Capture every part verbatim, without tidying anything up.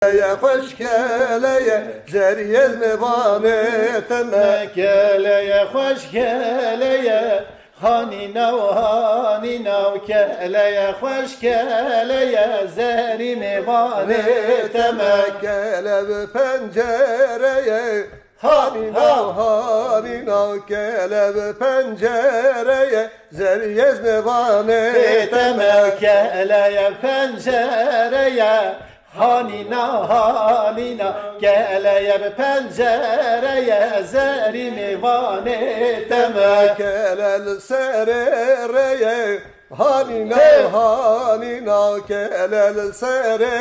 Ye xweş keleye, zeriyê mêvanê te me. Keleye xweş keleye, hanîna û hanîna û keleye xweş keleye, zerî mêvanê te me. Kele bi pencereye, hanîna û hanîna û kele bi pencereye, zeriyê mêvanê te me. Keleye pencereye, hanîna, hanîna, keleye bi pencereye, zerî mêvanê te me. Kele li serê reye, hanîna, hanîna, kele li serê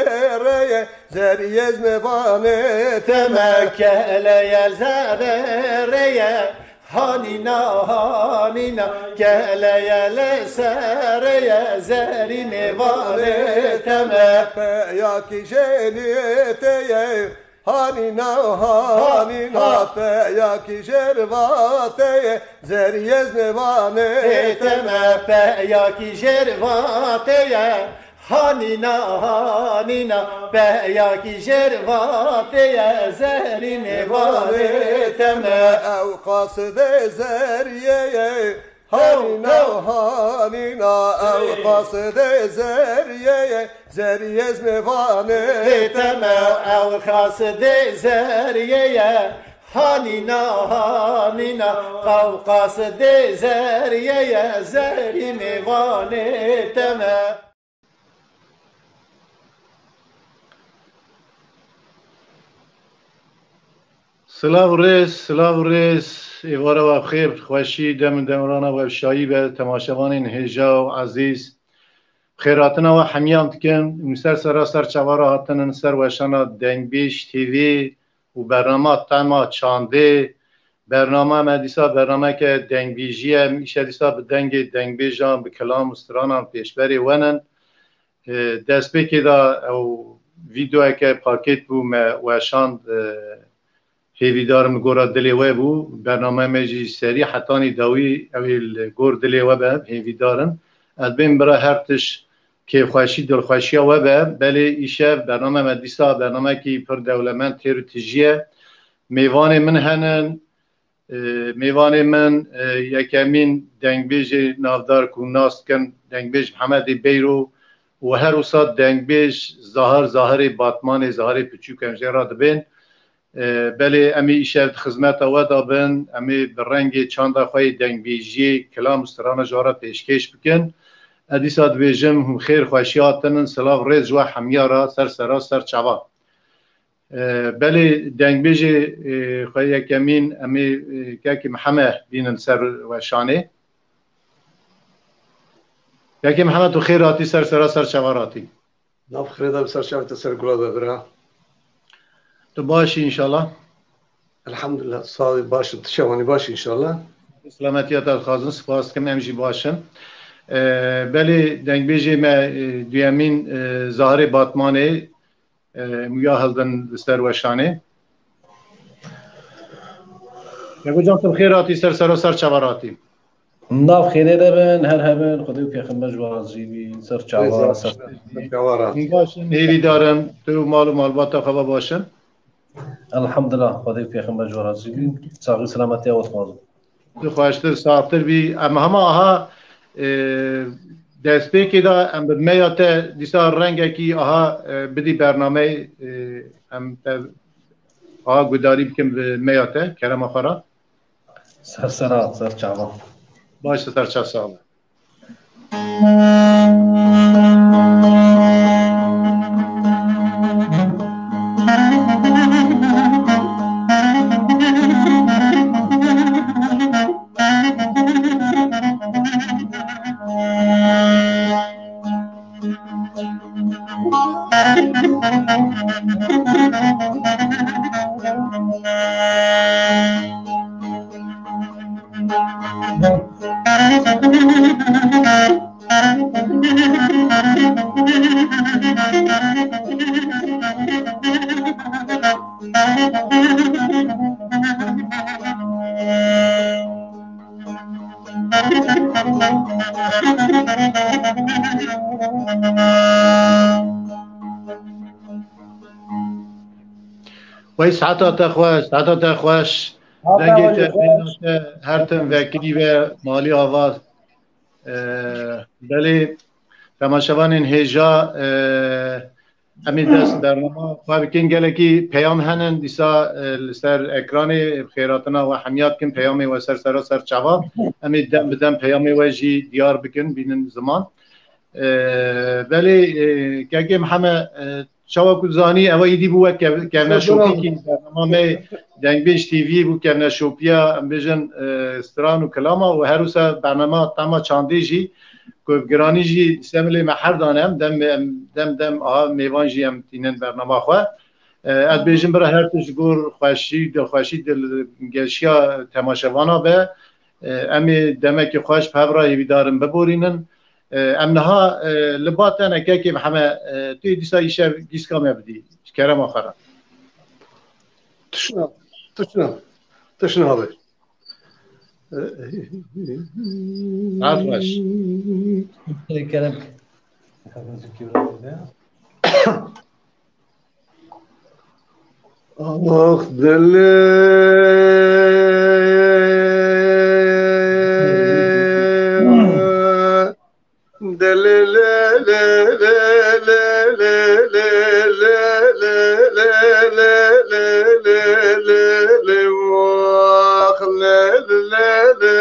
reye, zeriyê mêvanê te me. Keleye li serê reye, hanîna, hanîna, keleye li serê ye, zerî mêvanê te me. Peyakî jêliyê te ye, hanîna, hanîna, peyakî jêrvatê ye, zeriyê mêvanê te me. Peyakî jêrvatê ye, hanîna, hanîna, peyakî jêrvatê ye, zerî mêvanê te me. Ew qasidê zeriyê ye, hanîna, hanîna, ew qasidê zeriyê ye, zeriyê mêvanê te me. Ew qasidê zeriyê ye, hanîna, hanîna, ew qasidê zeriyê ye, zerî mêvanê te me. Silav û rêz, silav û rêz, êvara we bi xêr, xweşî, dem û demrana we bi şayî be, temaşevanên hêja û ezîz. Xêrhatina we hemiyan dikin, hûn ser sera ser çava re hatinin, ser weşana Dengbêj T V û bernama Tema Çandê. Bernama me dîsa bernameke dengbêjî ye, em îşe dîsa bi dengê dengbêjan, bi kilam û stranan pêşberê we nin. E, destpêkê de ew vîdeoyeke pakêt bû me weşand, e, hêvîdar im li gora dilê we bû. Bername me jî serî hetanî dawî ew ê li gor dilê we be, hêvîdar in. Ez dibêm bira her tişt kêfxweşî, dilxweşiya we be. Belê îşev bername me dîsa bernamekî pir dewlemend, têr û tijî ye. Mêvanê min henin, e, mêvanê min, e, yekemîn dengbêjê navdar ku nas dikin, dengbêj Mihemedê Beyro û her wisa dengbêj Zahir, Zahirê Batmanê, Zahirê Piçûk em jê re dibên. E, belê em ê îşev di xizmeta we de bin, em ê bi rengê çanda xwe yê dengbêjiyê kilam û strana ji we re pêşkêş bikin. Ez dîsa dibêjim, hûn xêr xweşî hatinin, silav rêz ji we hemiya re, ser sera ser çava. E, belê dengbêjê, e, xwe yekemîn em ê, e, kekî Miheme bînin ser weşanê. Kekî Miheme, tu xêr hatî, ser sera ser çava hatî. Nav xêrê de bi ser çavê te ser gula be bira. Tu baş î înşallah? Elhamdulillah, sağ ol, baş im. Tu çawanî, baş î înşallah? Selametiya te dixwazim, spas dikim, em jî baş in. E, belê dengbêjê me, e, duyemîn, e, Zahirê Batmanê, e, em ya hildin li ser weşanê. Keko can, tu bi xêr hatî, ser sera ser çava hatî. Nav xêrê de bin, her hebin, Xwedê û Pêxember ji we razî bî, ser çava, ser. Hûn baş in, hêvîdar im, tu û mal û malbata xwe ve baş in. Elhamdulillah, Xwedê û Pêxember ji we razî bî, saxî selametiya we dixwazim. Tu xweştir, saxtir bî. Em hema aha, e, destpêkê de em bi meya te dîsa rengekî aha, e, bidî bernameyê, e, em te aha guhdarî bikin bi meya te, kerema xwe re. Ser sera, ser çava. Baş, ser çava, sağ ol. Wey saeta te xweş, saeta te xweş. Dengê te, bêhna te her tim vekirî ve malî ava. Ee, belê temaşevanên hêja, ee, em ê dest bernama xwe bikin. Gelekî peyam henin dîsa, ee, li ser ekranê, bi xêratina we hemiya dikin, peyamê we ser sera ser çava. Em ê dem bi dem peyamê we jî diyar bikin, bînin ziman. Ee, belê, ee, kekê Mihemed, ee, çawa ku zanî, ew êdî bû wek kev-, kevneşopîkî, bernama me Dengbêj T V bû kevneşopiya, em bêjin, ee, stran û kilama û her wisa bernama tema çandê jî, ku bi giranî jî semilê me her dan em, dem, em, dem, dem, aha, mêvan jî em tînin bernama xwe. Ee, ez bêjim bira her tişt ji gor xweşî, dilxweşî, dilgeşiya temaşevana be. Ee, em ê demekî xweş bi hev re hêvîdarin biborînin. Ee, em niha, ee, li ba te ne kekê Mihemed, ee, tu yê dîsa îşev gîska me bidî. Ji kerema xwe re. Tişna, tişna, tişna be. Saet xweş. Kerem. Ax dilê, dilê, lê, lê, lê, lê, lê, lê, lê, lê, lê, wax, lê, lê, lê, lê,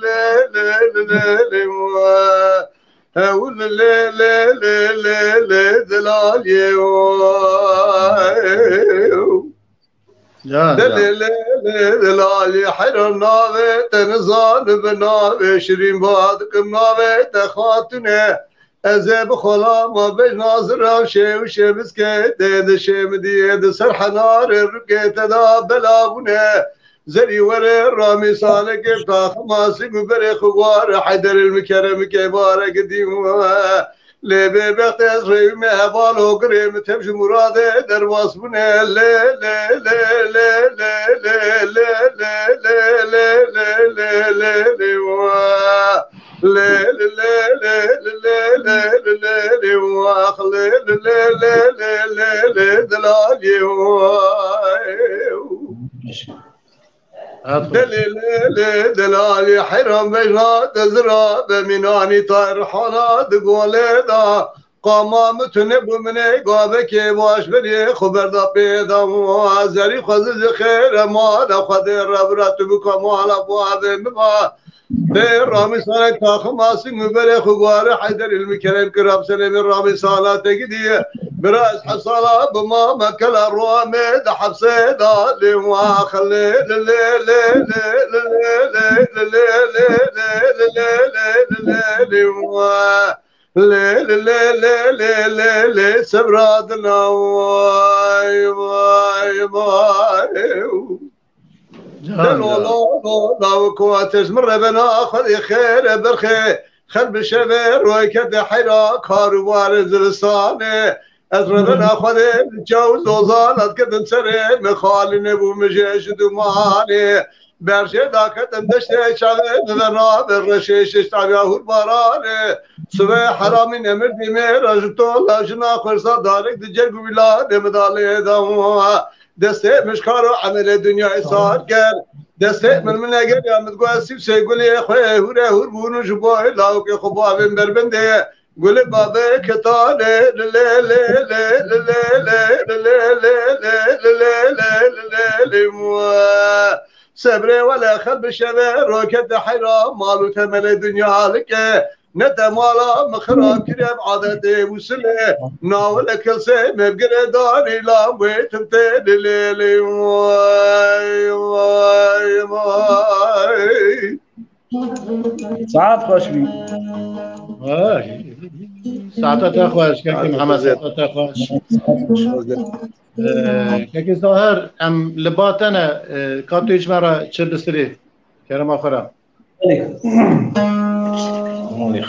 lê, lê, lê, lê, wax. Hewl lê lê lê lê lê dilaliyê o. Ya, ya. Dilê lê lê dilalî heyran navê te nizan bi navê şirîn bad kim navê te xatune. Ez ê bi xolama bej nazira şê û şê biskê tê di şê midiyê di ser henarê rikê te da bela bûne. Zerî were ramî salekê taxima sî û berê xwe ware heyder il mikeremikê barek dî we. Lê bê bextê ez rêwî me heval hogirê min tev ji muradê derbas bûne. Lê lê lê lê lê lê lê lê lê lê lê lê lê lê lê lê wa. Lê lê lê lê lê lê lê lê lê lê wax. Lê lê lê lê lê lê lê dilaliyê wa. Delê lê lê delalî heyran bejna te zira be mînanî tarihana di golê da. Qama min tu nebû min ê gavekê baş berê xwe berda pê da. Zerî xwe zizî xêre mala xwe dê revra tu bi kamala bavê min ba. Bê ramî salek taxim asî min berê xwe guare heyder ilmi kerem kirab selemê ramî sala te gidiye. Bira ez hesala bima mekela ruame de hepse da lê wa xelê lê lê lê lê lê lê lê lê lê lê lê lê lê lê lê lê wa. Lê lê lê lê lê lê lê lê sebra dina vay vay vay. Can, can. Lo lo lo la ku ateş min revena xwedê xêre berxê. Xel bi şevê roykete heyra kar û barê zivistanê. Ez revena xwedê çaw zozan ez ketim serê min xalî nebû min jê ji dumanê. Berjê daketim deştê çavê min ve rabe reşê şeş tabiya hûr baranê. Sibê heramî nemir dîmê re ji tola jina xwersa darek di cerg û wîlanê min da lê da. Destê min ji kar û emelê dinyayê sar ker. Destê min min eger ya min digot ez sîv sê gulê xwe hûre hûr bûn û ji bo lawikê xwe bavên berbendê. Gulê bavê ketanê lê lê lê lê lê lê lê lê lê lê lê lê lê lê lê lê lê lê lê. Sebrê wele xel bi şevê rokete heyra mal û temelê dinya like. Ne te mala min xirab kiriye bi adetê û silê. Nawile kilsê me bi girê darî lan wê tim tê dilê lê. Vay, vay, vay. Saet xweş bî. Vay. Saeta te xweş, kekê Mihemed, saeta te xweş. Ee, kekê Zahir, em li ba te ne, ee, ka tu hîç me re çi bistirê, kerema xwe re. Belê. Molîx.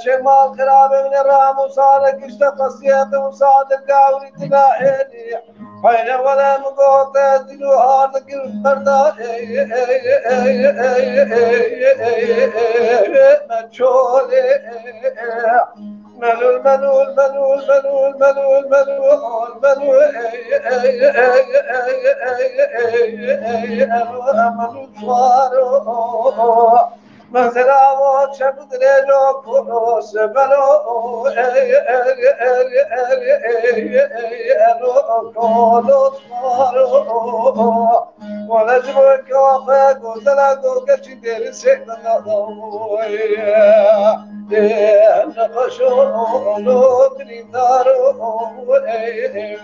Gerçek mal xirabe min ê ram û sare kişte xesiyet û sadir gawrî dila êlî. Xeyre were min gote dil û hard kir berda ey, ey, ey, ey, ey, ey, ey, ey, me çolê, ey, ey. Melûl, melûl, melûl, melûl, melûl, melûl, melûl, ey, ey, ey, ey, ey, ey, ey, ey, ey, ey, ey, melûl, xwaro. Mezravo çebu dirêjo kolo sebelo, ey, ey, ey, ey, ey, ey, ey, ey, ero kolo xwaro. Wele ji bo kafe gozela goge çi deri sekdana da. Ê, ne xweşo, lo birîndaro, ey, ey,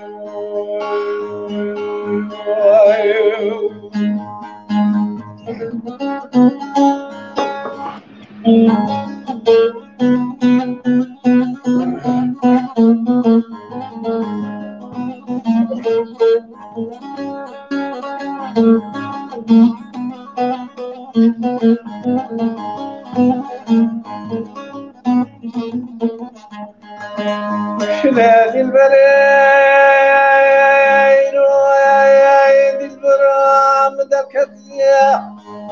ey. Şile dilberê, ey, ey, dilbera min derketiye.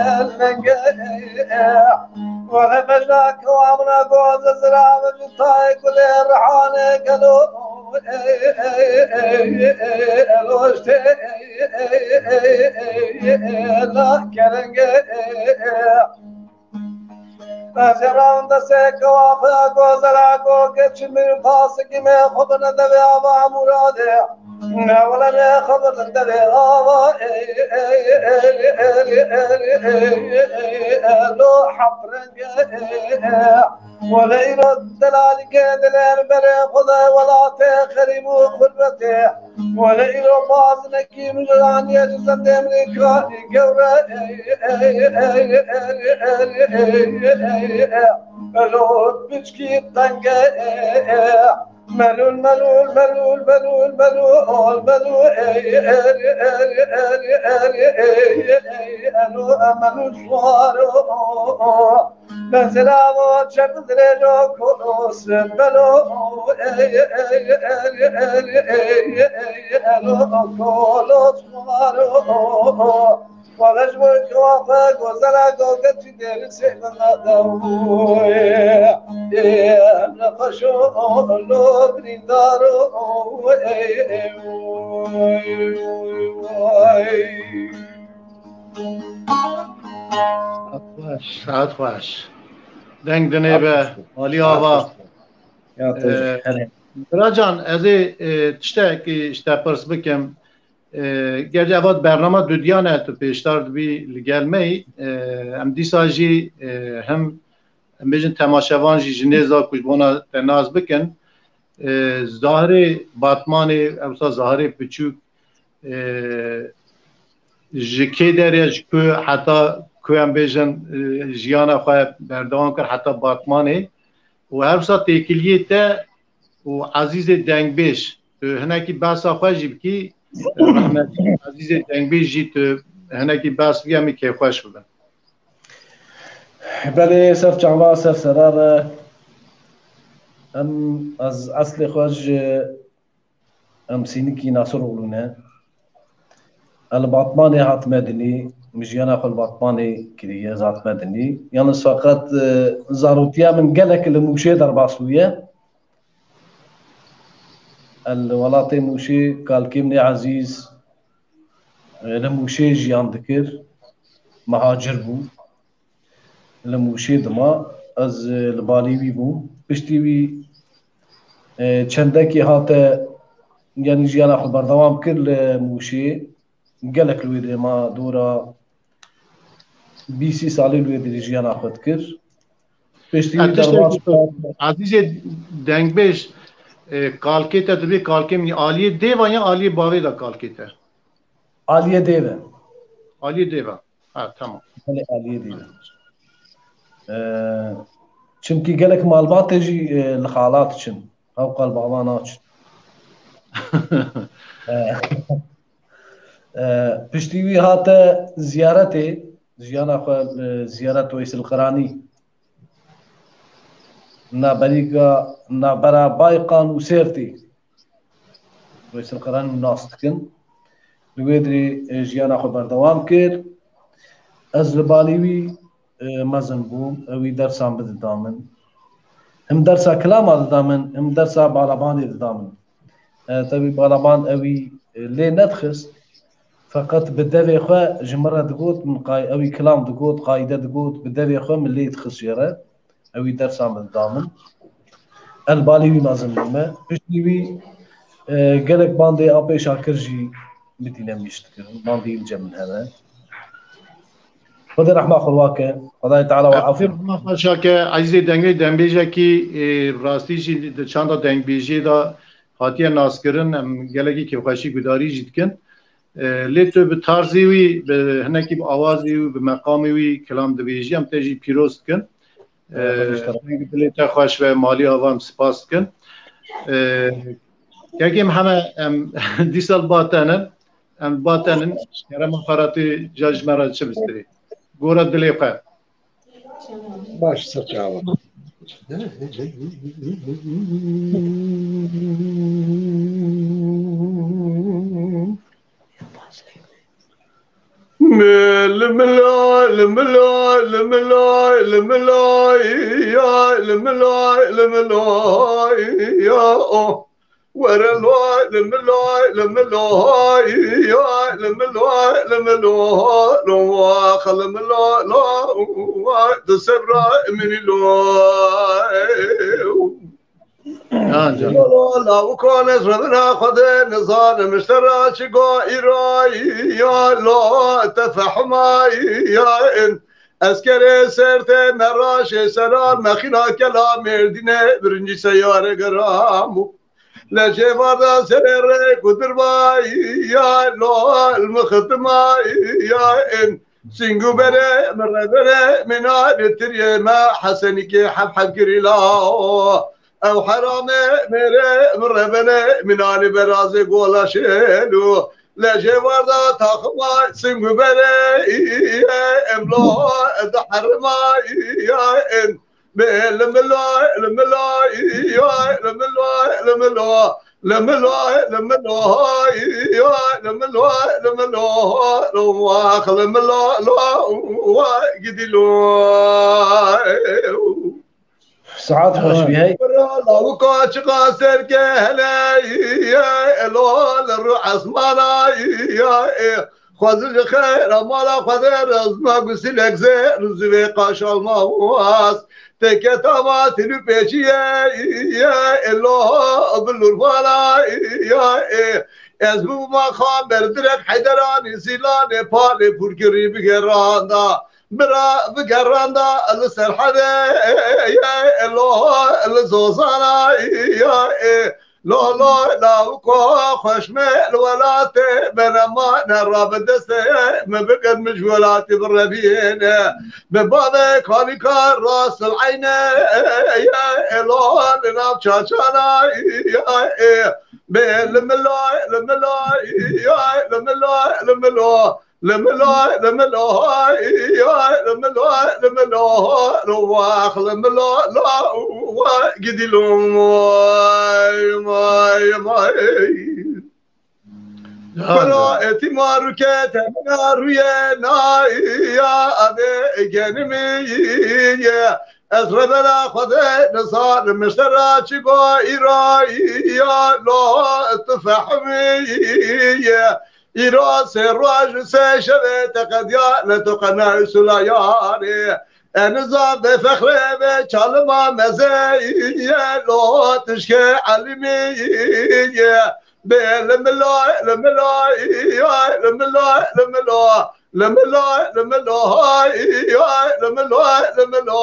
el menge. Wele bejna kewamina goz zira ve ji tayê gulê rihane gelo. Elo işte la kerenge. Ez ê rawim destê kewafe gozela go geçin min pasikî me xwe bine devê ava muradê. Ne wele ne xwe bine devê ava. Elo hep renge. Wele îro delalî ke dilên berê xwe de welatê xerîb û xurbetê. Wele îro bazinekî mijaraniye ji zendê min ê kanî gewre. Elo piçkî tenge. Melûl, melûl, melûl, melûl, melûl, melûl. Elo melûl suwaro. Beziravo çep dirêjo kolos belo. Elo kolos maro. Wala ji bo kewafe gozela goge çi derisê bela dawo. Nexweşo lo birîndaro. Saet xweş. Deng dinê be, Alî Ava. Ya, te jî. Ee, Biracan, ez ê, e, tiştekî ji te pirs bikim. E, gerçi eva bernama dudiyan e, tu pêşdar dibî li gel me yî. E, em dîsa jî, e, hem, em bêjin, temaşevan jî ji nêza ku ji bona te nas bikin. E, Zahirê Batmanê, ewsa Zahirê Piçûk, e, ji kê derê, ji ku heta ku em bêjin, e, jiyana xwe berdewam kir heta Batmanê û her wisa têkiliyê te û Ezîzê Dengbêj, tu hinekî behsa xwe jî bikî, e, rehmetî Ezîzê Dengbêj jî tu hinekî behs bikî, em ê kêfxweş bibin. Belê, ser çava, ser serare. Em, ez eslê xwe ji Em Sînikî Nasiroglu ne. Ez li Batmanê hatime dinî, min jiyana xwe li Batmanê kiriye, ez hatime dinî. Yalnız feqet, e, zarotiya min gelek li Mûşê derbas bûye. Ez li welatê Mûşê, kalkê min ê ezîz, e, li Mûşê jiyan dikir, mihacir bû. Li Mûşê dima, ez, e, li balî wî bûm. Piştî wî, e, çendekî hate, yanî jiyana xwe berdewam kir li Mûşê. Gelek li wê derê ma, dora bîst sî salî li wê derê jiyana xwe dikir. Piştî wî derbas. Ezîzê Dengbêj, e, kalkê te dibê kalkê min, aliyê dêva ya aliyê bavê de kalkê te? Aliyê dêve. Aliyê dêve. Ha, tamam. Belê, aliyê dî. Ee, çimkî gelek malbatê jî, e, li xala diçin. Ew qal bava naçin. Ee, e, piştî wî hate ziyaretê, jiyana xwe, e, ziyaret Weysil Qiranî. Navberîka, navbera Bayqan û Sêrtî. Weysil Qiranî nas dikin. Li wê dirê, e, jiyana xwe berdewam kir. Ez li balî wî, e, mezin bûm. Ew wî dersa min dida min. Him dersa kilama dida min, him dersa balabanê dida min. E, tevî balaban ew wî, e, lê nedixist. Feqet bi devê xwe ji min re digot, min qay-, ew wî kilam digot, qaîde digot, bi devê xwe min lê dixist jê re. Ew wî dersa min dida min. Ez balî wî mezin bûme. Piştî wî, e, gelek bandê Apê Şakir jî min tîne nivîs dikirin. Bandê wî li cem min hene. Xwedê rehma xwe wake. Xwedayê Teala we afî. Rehma xwe şake, Ezîzê Dengê, dengbêjekî, e, rastî jî di çanda dengbêjiyê de hatiye naskirin. Em gelekî kêfxweşî gudarî jî dikin. E, lê tu bi tarzê wî, bi hinekî bi awazê wî, bi meqamê wî kilam dibêjî, em te jî pîroz dikin. E, Xwedê ji te re. Dengê dilê te xweş be, Malî Ava, em spas dikin. E, kekê Mihemed, em dîsa li ba te ne, em li ba te ne, kerema xwe re tu ca ji me re çi bistirî. Gora dilê xwe. Baş, ser çava. Limila, limila, limila, limila, ya, limila, limila, ya, oh. Were lo, limila, limila, ya, limila, limila, lo, wa, kha, limila, lo, wa, di sebra minî lo. Yan can. Lo, lo, lawikon ez revina Xwedê nizanim, ji te re çi go îro ya lo, te fehma ya in. Eskerê ser te me raşê seran, me xîna kela Mêrdînê, birincî seyare geram bû. Lejê varda serê rêk û dirva ya lo, li min xitima ya in. Sîng û berê min revere mîna li tiriyê me Hesenîkê heb heb kirî la. Ew heramê mêrê min revene mînanî berazê gola şêlû. Lejê varda taxima sîng û berê ye em lo di herima ye en. Bê limilo, limilo, yo, limilo, limilo, limilo, limilo, yo, limilo, limilo, lo, wax, limilo, lo, wa, gidilo. Saet xweş bî hey. Bira lawika çiqa serke hele, ye, elo, li ru esmana, ye, e. Xwezil ji xeyra mala Xwedê rezma gusîlek zêr û zivê qaşalma was. Têketa ma tîlû pêçiye, ye, elo, bi lûrvana, ye, e. Ez bûma xam ber direk Heyderanî zîlanê palê pûrkirî bigeranda. Bira bigeranda li Serhedê, ye, elo, li Zozana, ye, e. Lo, lo, lawiko xweş me li welatê me nema ne ra bi destê me bikin min ji welatî bireviyêne. Bi bavê kalîka rast li eyne, ye, elo, li nav çaçana, ye, e. Bê li milo, li milo, ye, li milo, li milo. Li milo, li milo, ye, li milo, li milo, li wax, li milo, lo, wa, gidî lo, may, may, may. Bira etîma rûke temena rûye na ya adê genimî ye. Ez revera Xwedê nizanim, ji te re çi go îro ya lo tu fehmî ye. Îro sê roj û sê şevê te qediya ne tu qena û sulayanê. Eniza bê fexrê bê çalima mezê ye lo tişkê elimî ye. Bê li milo, li milo, ye, li milo, li milo. Li milo, li milo, ye, li milo, li milo.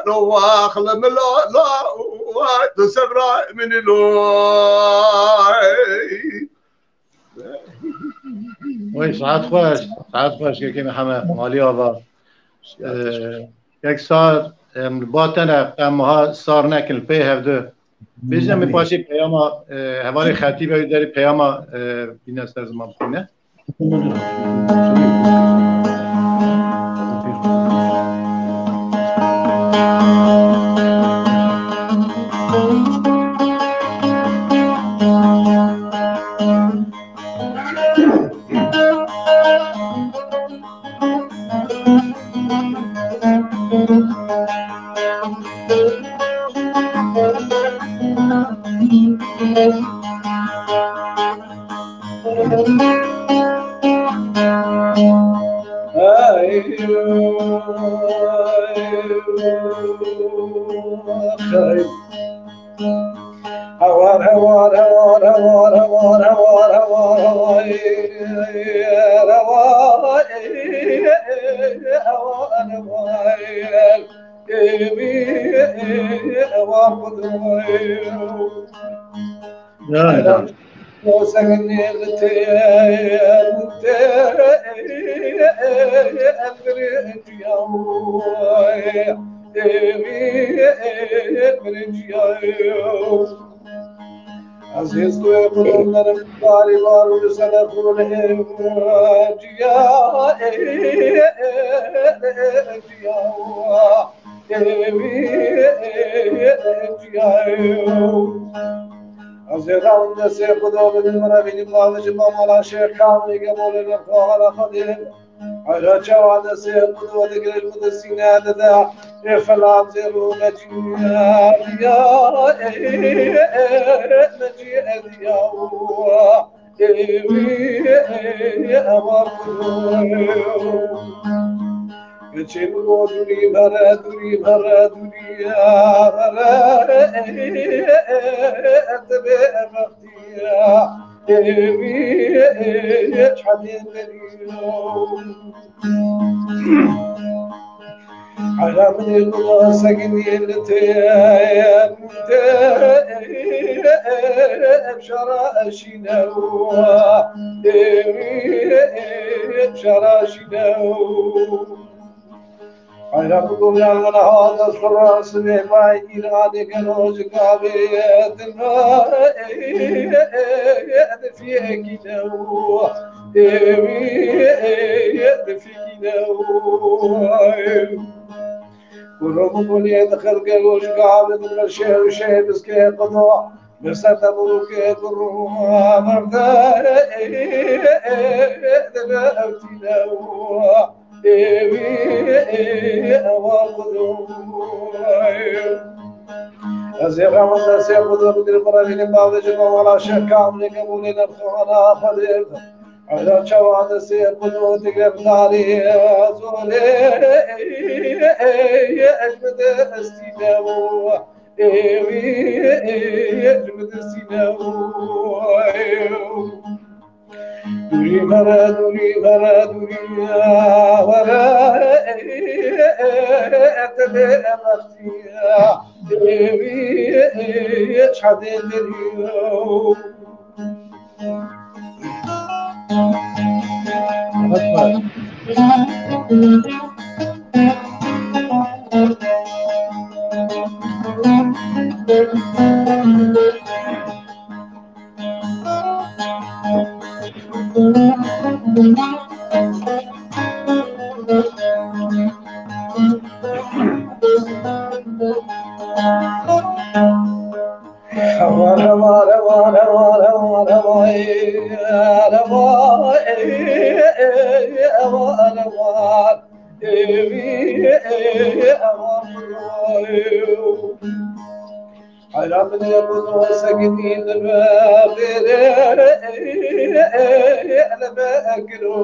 Lo wax, li milo, lo, wa, tu sebra minî lo. Oy, saet xweş, saet xweş, kekê Mihemed, malî ava. Ee, kek Sar, em, ba te ne, em ha sar nekin, pê hevdu. Bêjin em ê paşê peyama, e, hevalê xetîbe wî derê peyama, e, bîne ser ziman bixwîne. Ezîz tu kulum nerim, bari var û sene xûn ê ciya, ê ciya. Ez ê dawim destê xwe da bidim, min re bînim, bavêjim, ba mala Şêx Kamilê Gebolê li xwe xela xwe dê. Heyra çawa destê xwe da digire, ji min de sîne dide. Ê filan zêr û mecî ya, ê, ê, ê, mecî ediya. Ê, ê, ê, ewa kudo. Çê min go dûrî vere, dûrî vere, dûrî vere, ê, ê, ê, ê, tibê bextî ya. Ê, ê, ê, ê, çadê derî. Heyra min ê guda segînî li te, te, şara şîne, şara şîne. Heyra min guda hata sura sibê bay îranê gelo ji gavê din, difî ekîne. Êwî, ê, ê, difikîne. Kuro min bolê dixirke goşka min, min şêr û şêr biskê qida. Min ser te burûkê kuro verde, ê, ê, ê, dibe evtîne. Êwî, ê, ewa kudo. Ez ê xemin destê xwe de bigirim, birevînim, bavêjim, mala Şêx Kamilê Gebolê li xwe xela xwe dê. Heyra çawa destê xwe da digre, bi tarî zorê, ê, ê, ê, ez bi destî de bû. Ê, wî, ê, ê, ez bi destî de bû. Dûrî vere, dûrî vere, dûrî vere, ê, ê, ê, ez bi destî de bû. Ê, wî, ê, ê, çadê derî. Rewa, rewa, rewa, rewa, rewa, rewa, ê, rewa, ê, ê, rewa, rewa, ê, wî, ê, rewa, rewa, ê. Heyra min ê, min o segînî li me bêre, ê, ê, ê, li me giro,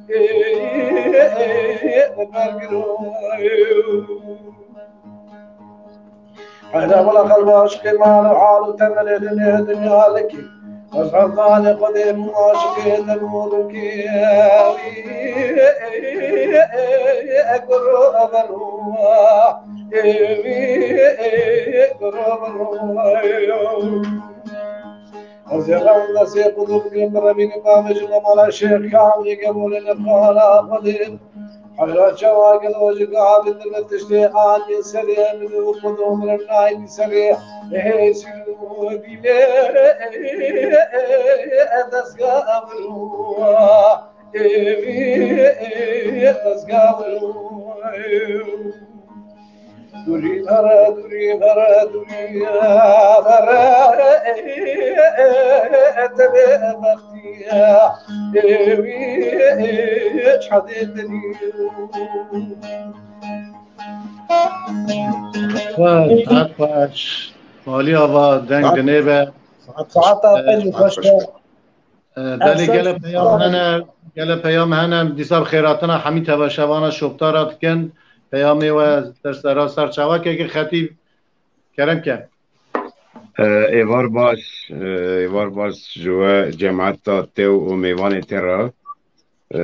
ê, ê, ê, li me giro, ê. Heyra wela qelba aşiqê mal û hal û temelê dinyê dinya likî. Ez hevdanê Xwedê bûm aşiqê te bû likî. Ê, ê, ê, ê, guro biro. Ê, ê, ê, guro biro. Ez ê xemin destê xwe da bigirim, birevînim, bavêjim, mala Şêx Kamilê Gebolê li xwe xela xwe dê. Heyra çawa gelo ji gavê din min tiştê anî serê, min û xwe da min nayî serê. Ê, sîr û bîlê, ê, ê, ê, dezga biro. Ê, ê, ê, dezga biro. Dûrî vere, dûrî vere, dûrî vere, ê, ê, ê, tevê bextî, ê, wî, ê, çadê dilî. Xweş, saet xweş. Alî ava, deng dinê be. Saet, saeta Ee, pêncî xweş be. Ee, belê, gele peyam hene, gele peyam hene, dîsa bi xêratina hemî tevaşevana şoptara dikin. Peyamê we ser sera ser çawakeke xetîb, kerem ke. Ee, êvar baş, ee, êvar baş ji we cemata te û mêvanê te re. Ee,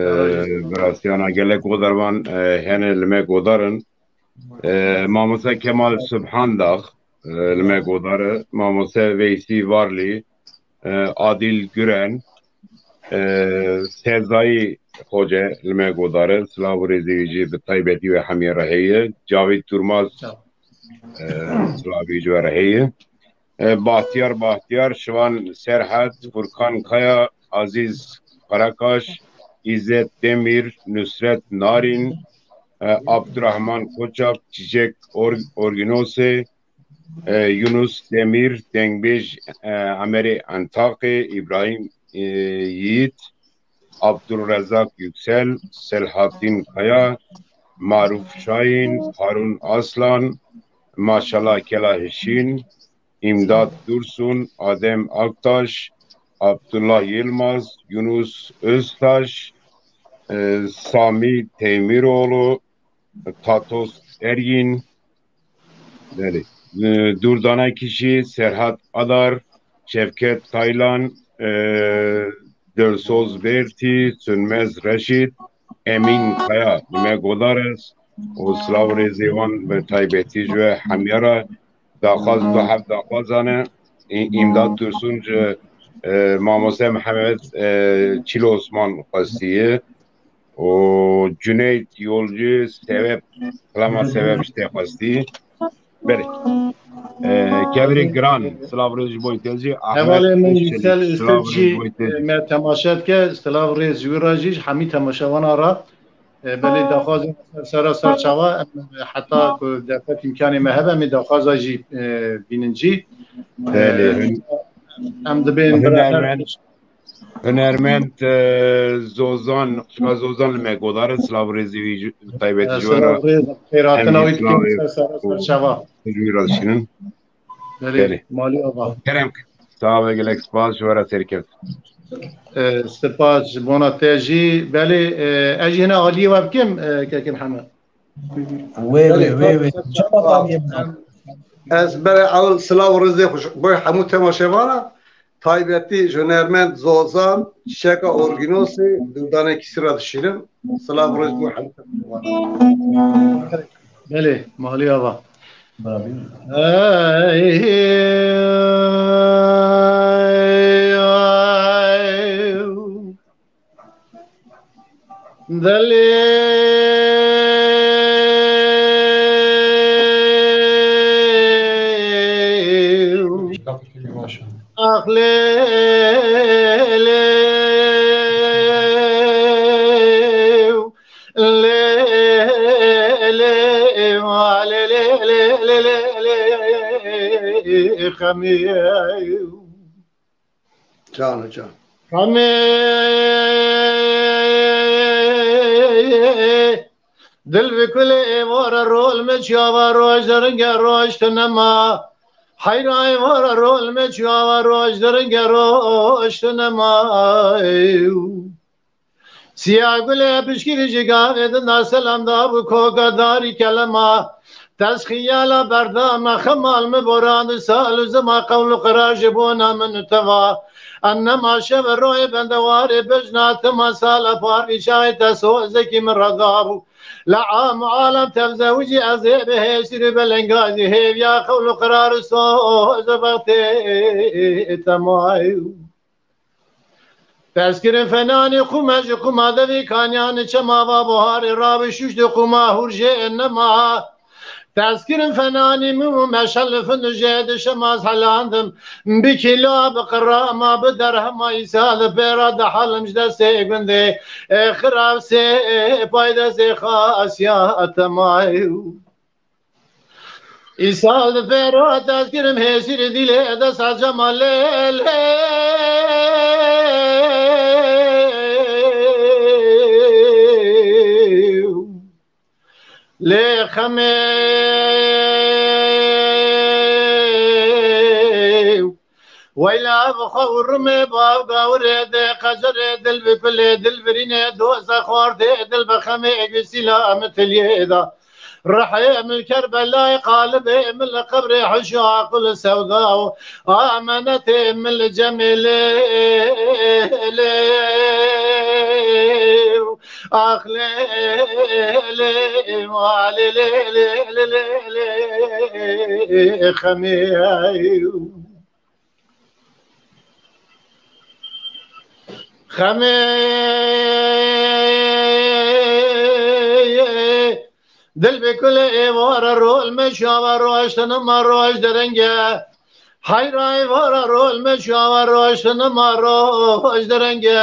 bi rastiyana gelek godarvan, ee, hene li me godarin. E, Mamoste Kemal Subhandax, e, li me godar e. Mamoste Veysî Varlî, e, Adîl Guren, e, Sezayî Xoce li me godar e. Silav û rêzê wî jî bi taybetî we hemiyê re heye. Cavîd Turmaz, e, silavî ji we re heye. E, Bahtiyar Bahtiyar, Şivan Serhed, Furkan Kaya, Azîz Karakaş, Îzzet Demîr, Nusret Narîn, e, Abdurrahman Koçak, Çiçek Or-, Orginosê, e, Yunus Demir, Dengbêj, e, Emerê Entaqê, İbrahim, e, Yiğit, Abdurrezak Yüksel, Selahattin Kaya, Maruf Şahin, Harun Aslan, Maşallah Kela Hişin, İmdat Dursun, Adem Aktaş, Abdullah Yılmaz, Yunus Öztaş, e, Sami Teymiroğlu, Tatos Ergin, belê, e, Durdane Kişi, Serhat Adar, Şevket Taylan, e, Dilsoz Bertî, Sönmez Reşit, Emîn Kaya, me godar ez û silav rêzê wan bi taybetî ji we hemî re daxwaz, du heb daxwazan e. Î-, Îmdat Dursun ji, e, Mamoste Mihemed, e, Çîlo Osman xwestiye û Cüneyt Yolcu sebep, klama sebep ji te xwestî. Belê. E, kevirê giran, silav rêz ji bo te jî. Ahmet Hevalê min Şelî, Yüksel silav rêz ji Üstüpçi, bo te jî. Me temaşe dike, silav rêz ji wî re jî, ji hemî temaşevana re. E, belê daxwazê ser sera ser çava, em heta ku derfet îmkanê me hebe, em ê daxwaza jî, e, bînin jî. Belê, E, hün-, em dibên bira her hunermend, hunermend, e, Zozan, Xuşka Zozan li me godar e, silav rêzî wî ji, taybetî ji we re. Silav rêz, xêratina wî dikin, ser sera ser çava. Ji wî re dişînin. Belê, Belê. Malî ava. Kerem, sağ ve gelek spas ji we re serkeft. E, spas ji bona te jî. Belê, e, ez jî hine aliyê we bikim, e, Kekê Mihemed. Wê, wê, wê, wê. Çawa aliyê min? Ez bere ew silav û rêzê xwe ji bo hemû temaşevana, taybetî ji hunermend Zozan, Çiçeka Orgînosê, Dildane Kîsî re dişînim. Silav û rêz bo hemû temaşevana. Belê, malî ava. Ey, ey, ey. Delê ax lê lê lê lê lê lê lê lê lê lê lê lê xemê. Can can. Xemê dil bi kulê êvara rol me çava roj deringe roj tu nema. Heyra êvara rol me çava roj deringe roj tu nema. Siya gulê pişkirî ji gavê din da selam dabû koka darî kelema. Tez xiyala berdame xemal mi boran di sal û zima qewl û qira ji bona min û teva. Ennema şev royê bendewarê bejna tima sala parî şahê te sozekî min re dabû. Le am û alem tevzewicî ez ê bi hêsir û belengazî hêviya qewl û qirar û soz û bextê te mayî. Tezkirin fenanî qûme ji qûma devî kanyanî çema va buharê rabî şûştî qûma hûr jê nema. Tezkirin fenanî min û meşelifin û jê di şema ez helandim. Bi kîlo, bi qirama, bi derhema îsa di pêra dihelim ji destê gundê. Ê xirab sê, ê pay destê xasiya temayû. Îsal di pêro tezkirim hêsîr dîlê desa cema lê lê. Lê xemê weyla bi xwe û rimê bav gawirê dê qecerê dil bi kulê dil birînê doza xwar dê dil bi xemê gusîla min tiliyê da. Rihê min Kerbelayê qalibê min li qebrê hişa qul sewda û amenetê min li cemê lê lê ax lê lê lê lê lê lê xemê. Xemê dil bi kulê êvara rol me şava roj tenima roj derenge. Heyra êvara rol me şava roj tenima roj derenge.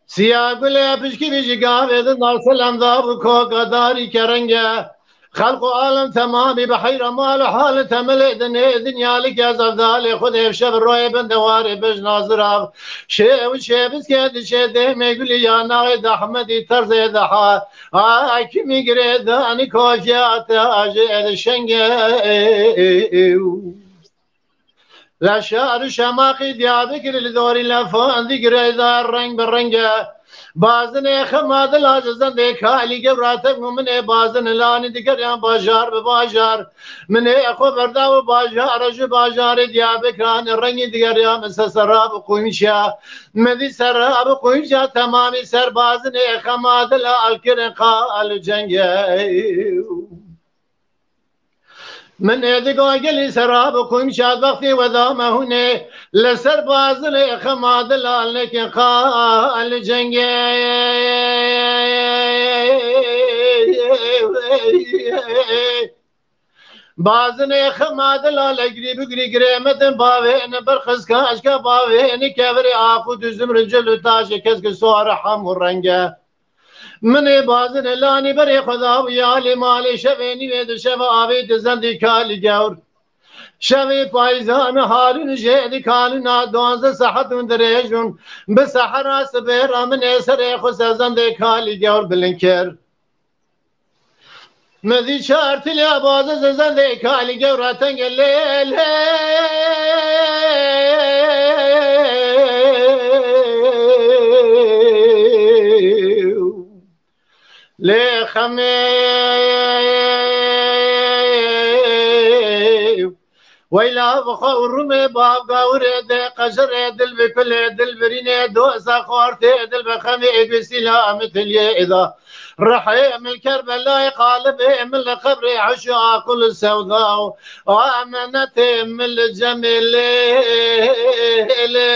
Siya gulê pişkirî ji gavê din da selem da bi koka darî kerenge. Xelq û alem temamî bi heyra mal û hal temelê dinê dinya li ke zevdalê xwe dê şev royê bin dewarê bij nazirav. Şê û şê biske diçê dêmê gulî ya nayê de Ehmedî terzê de ha. Hakimî girê danî kofiya te ajê de şenge. Leşar û şemaqî Diyarbekir li dorî lefan digire da reng bi renge. Bazinê xema dila ji zendê kalî gewra tevnû minê bazin lanî digeriyan bajar bi bajar. Minê xwe berda û bajar ji bajarê Diyarbekir anî rengî digeriya min se serab û qûnçya. Min dî serab û qûnçya temamî ser bazinê xema dila alkirin qal û cenge. Min ê diga gelî serab û qûnçat wextê we da me hûnê. Li ser bazilê xema dilal nekin qal cengê. Bazinê xema dilal egrî bigrî girê medin bavê ni berxizka eşka bavê ni kevirê axû duzim ricil û taşê kesk û suar hemû renge. Minê bazin e lanî berê xwe da û ya lê malê şevê nîvê di şeva avê di zendî kalî gewr. Şevê payzan harûn jê di kalûna duanzeh sahetûn dirêjûn. Bi sehera sibê ra minê serê xwe ser zendê kalî gewr bilind kir. Min dî çar tilya bazin zendê kalî gewra tenge lê lê. Lê xemê weyla bi xwe û rûmê bav gawirê de qejerê dil bi kulê dil birînê doza xortê dil bi xemê êgusîla em tiliyê êda. Rihê min Kerbelayê qalibê min li qebrê heş û aqil û sewda û emenetê min li cemê lê lê.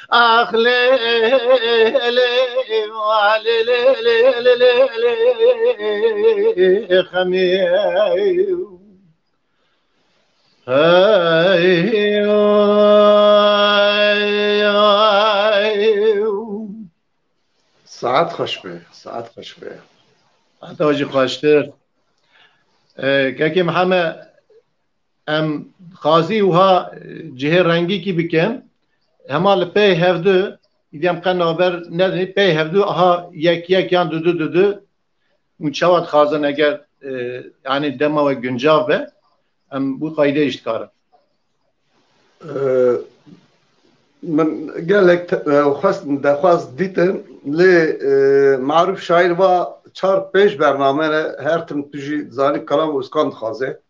Ax lê lê lê lê lê lê lê lê xemê. Hey, ay, ay. Saet xweş be, saet xweş be. Heta jî xweştir. E, Kekê Mihemed, em xazî wiha, e, cihê rengîkî bikin. Hema li pey hevdu, îdî em qe navber nedin, pey hevdu aha yek yek yan dudu dudu. Hûn çawa dixwazin eger, e, yanî dema we guncav be, em wî qaydeyê jî dikarin. E, min gelek te-, e, xwest, dexwaz dîtin, lê, e, Marûf Şaîr va çar pênc bername ne, her tim tu jî zanî kelam û uskan dixwaze.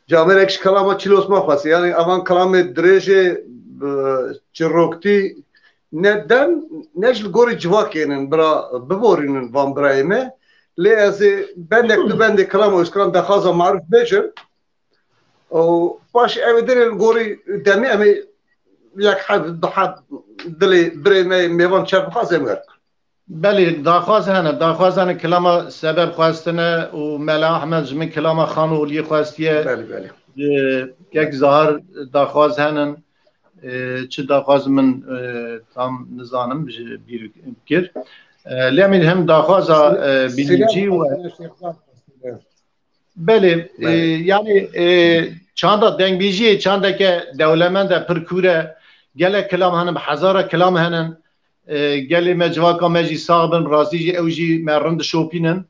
Camerek ji kelama Çîl Osman xwestiye. Yanî evan kelamê dirêjê, e, çiroktî ne dem, ne ji li gorî civakê nin, bira biborînin van birayê me. Lê ez ê bendek du bendê kelama Ozkan dexwaza Marûf bêjim. Û paş ev ê dinê li gorî demê em ê yek heb, du heb dilê birê me mêvan çer bixwaz em wer. Belê, daxwaz hene, daxwaz hene, kilama sebeb xwestine û Mela Ahmed ji min kilama Xan û Oliyê xwestiye. Belê, belê. Ee, kek Zahar daxwaz henin, ee, çi daxwaz min, ee, tam nizanim, ji bîr kir. Ee, lê em hem daxwaza, ee, bînîcî we. Belê, e, Belê. Yanî, e, çanda dengbêjiyê çandeke dewlemend e, pir kûr e. Gelek kilam henin, bi hezara kilam henin. E, gelê me, civaka me jî sax bin, rastî jî ew jî me rind dişopînin.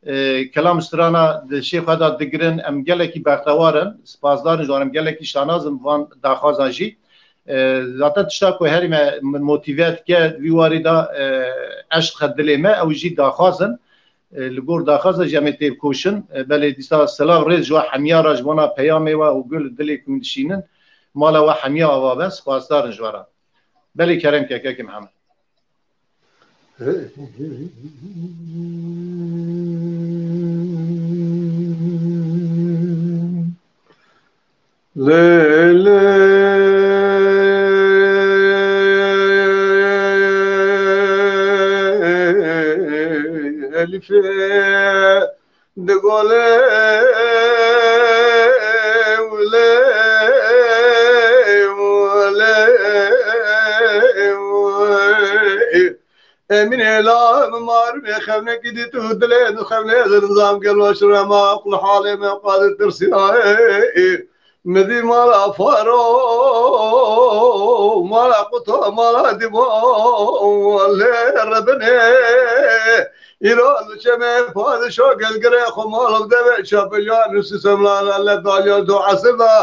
E, kilam strana di şê xwe de digirin, em gelekî bextewar in, spasdar in ji wan, em gelekî şanaz in van daxwazan jî. E, zaten tişta ku herî me motive dike, vî warî de, e, eşq e dilê me, ew jî daxwaz in. E, li gor daxwaza jî em ê têkoşin. E, belê dîsa silav rêz ji we hemiya re, ji bona peyamê we û gul dilê ku min dişînin. Mala we hemiya ava be, spasdar in ji we re. Belê kerem ke, kekê Mihemed. Lê lê Elîfê digole û lê û lê Emînê la min marûnê xewnekî dît û dilê min xewnê di nizam gelo şirema qul halê me qadê tirsiya. Min dî mala faro, mala quto, mala dîbo lê rebinê. Îro li çemê padişo gelgirê xwe mala devê çapeliyan û sisemlan le daliya do esir da.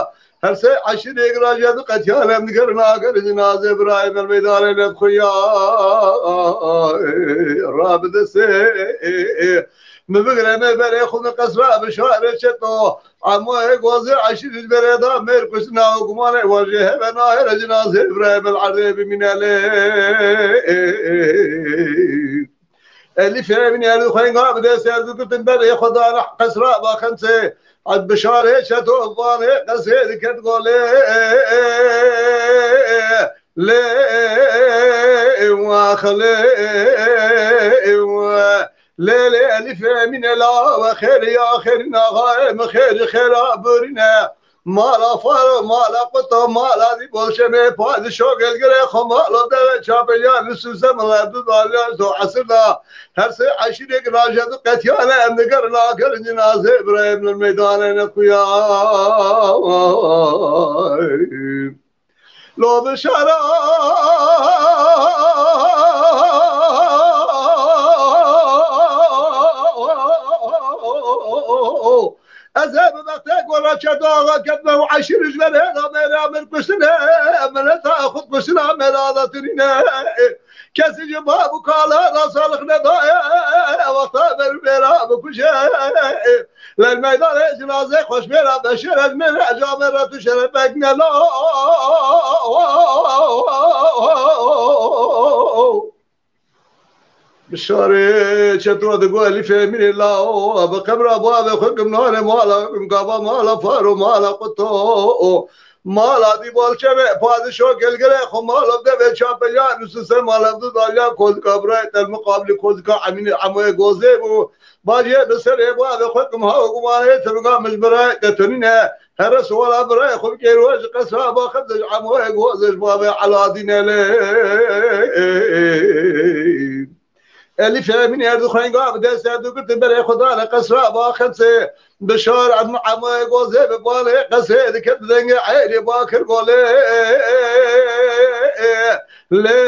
Her sê eşîrê girajê di qetiyan em digerin ager cinazê birayê me meydanê nedixuya. Rabidisê. Mi bigire me berê xwe mi qesra bi şarê çeto. Emoyê gozê eşîr ji berê da mêr kuştina û gumanê wan jê heve nahêre cinazê birayê me li erdê bimîne lê. Elîfê min erdî xwenga bi dest erdî girtin berê xwe dana qesra ba xemsê. Ed bi şarê çeto vanê qesê diket golê. Lê wax lê lê lê elîfê min ela ve xêr ya xêr naxayê mi xêr xêra burine. Mala faro, mala quto, mala dî bolşemê, padişo gelgirê xwe, mala dere çapeliyan, li suzem, li du dalyan, do esir da. Her sê eşîrek raje du qetiyane, em digerin agerin cinazê Ibrahim li meydanê ne kuya. Lo bi şara. Ez ê bi bextê gora çeto axa ketme û eşîr ji ber hêla mêra min kuştine, mileta xud kuştina mêra da tunîne. Kesî ji bab û kala da salix nedaye, wexta ber mêra bikuje. Lel meydanê cinazê xweş mêra beşer ez mêra camêra tu şerefek nelo. Bi şarê çeto digo Elîfê Emînê lao, bi qebra bavê xwe kim nane mala, kim gava mala faro, mala quto, mala dî balçeve, padişo gelgire xwe mala devê çapeliyan û sise mala du dalya kozika birayê te li miqabilî kozika Emînê Emoyê gozê bû. Bacê bi serê bavê xwe kim ha û gumanê te biga min ji birayê te tunîne. Here suwara birayê xwe bikêr we ji qesra baxin de ji Emoyê gozê ji bavê Eladîne lê. Elîfê Emînê erdî xwenga bi dest erdî girtin berê xwe dane qesra baxemsê. Bi şar em Emoyê gozê bi balê qesê diket bi dengê eyrê bakir golê. Lê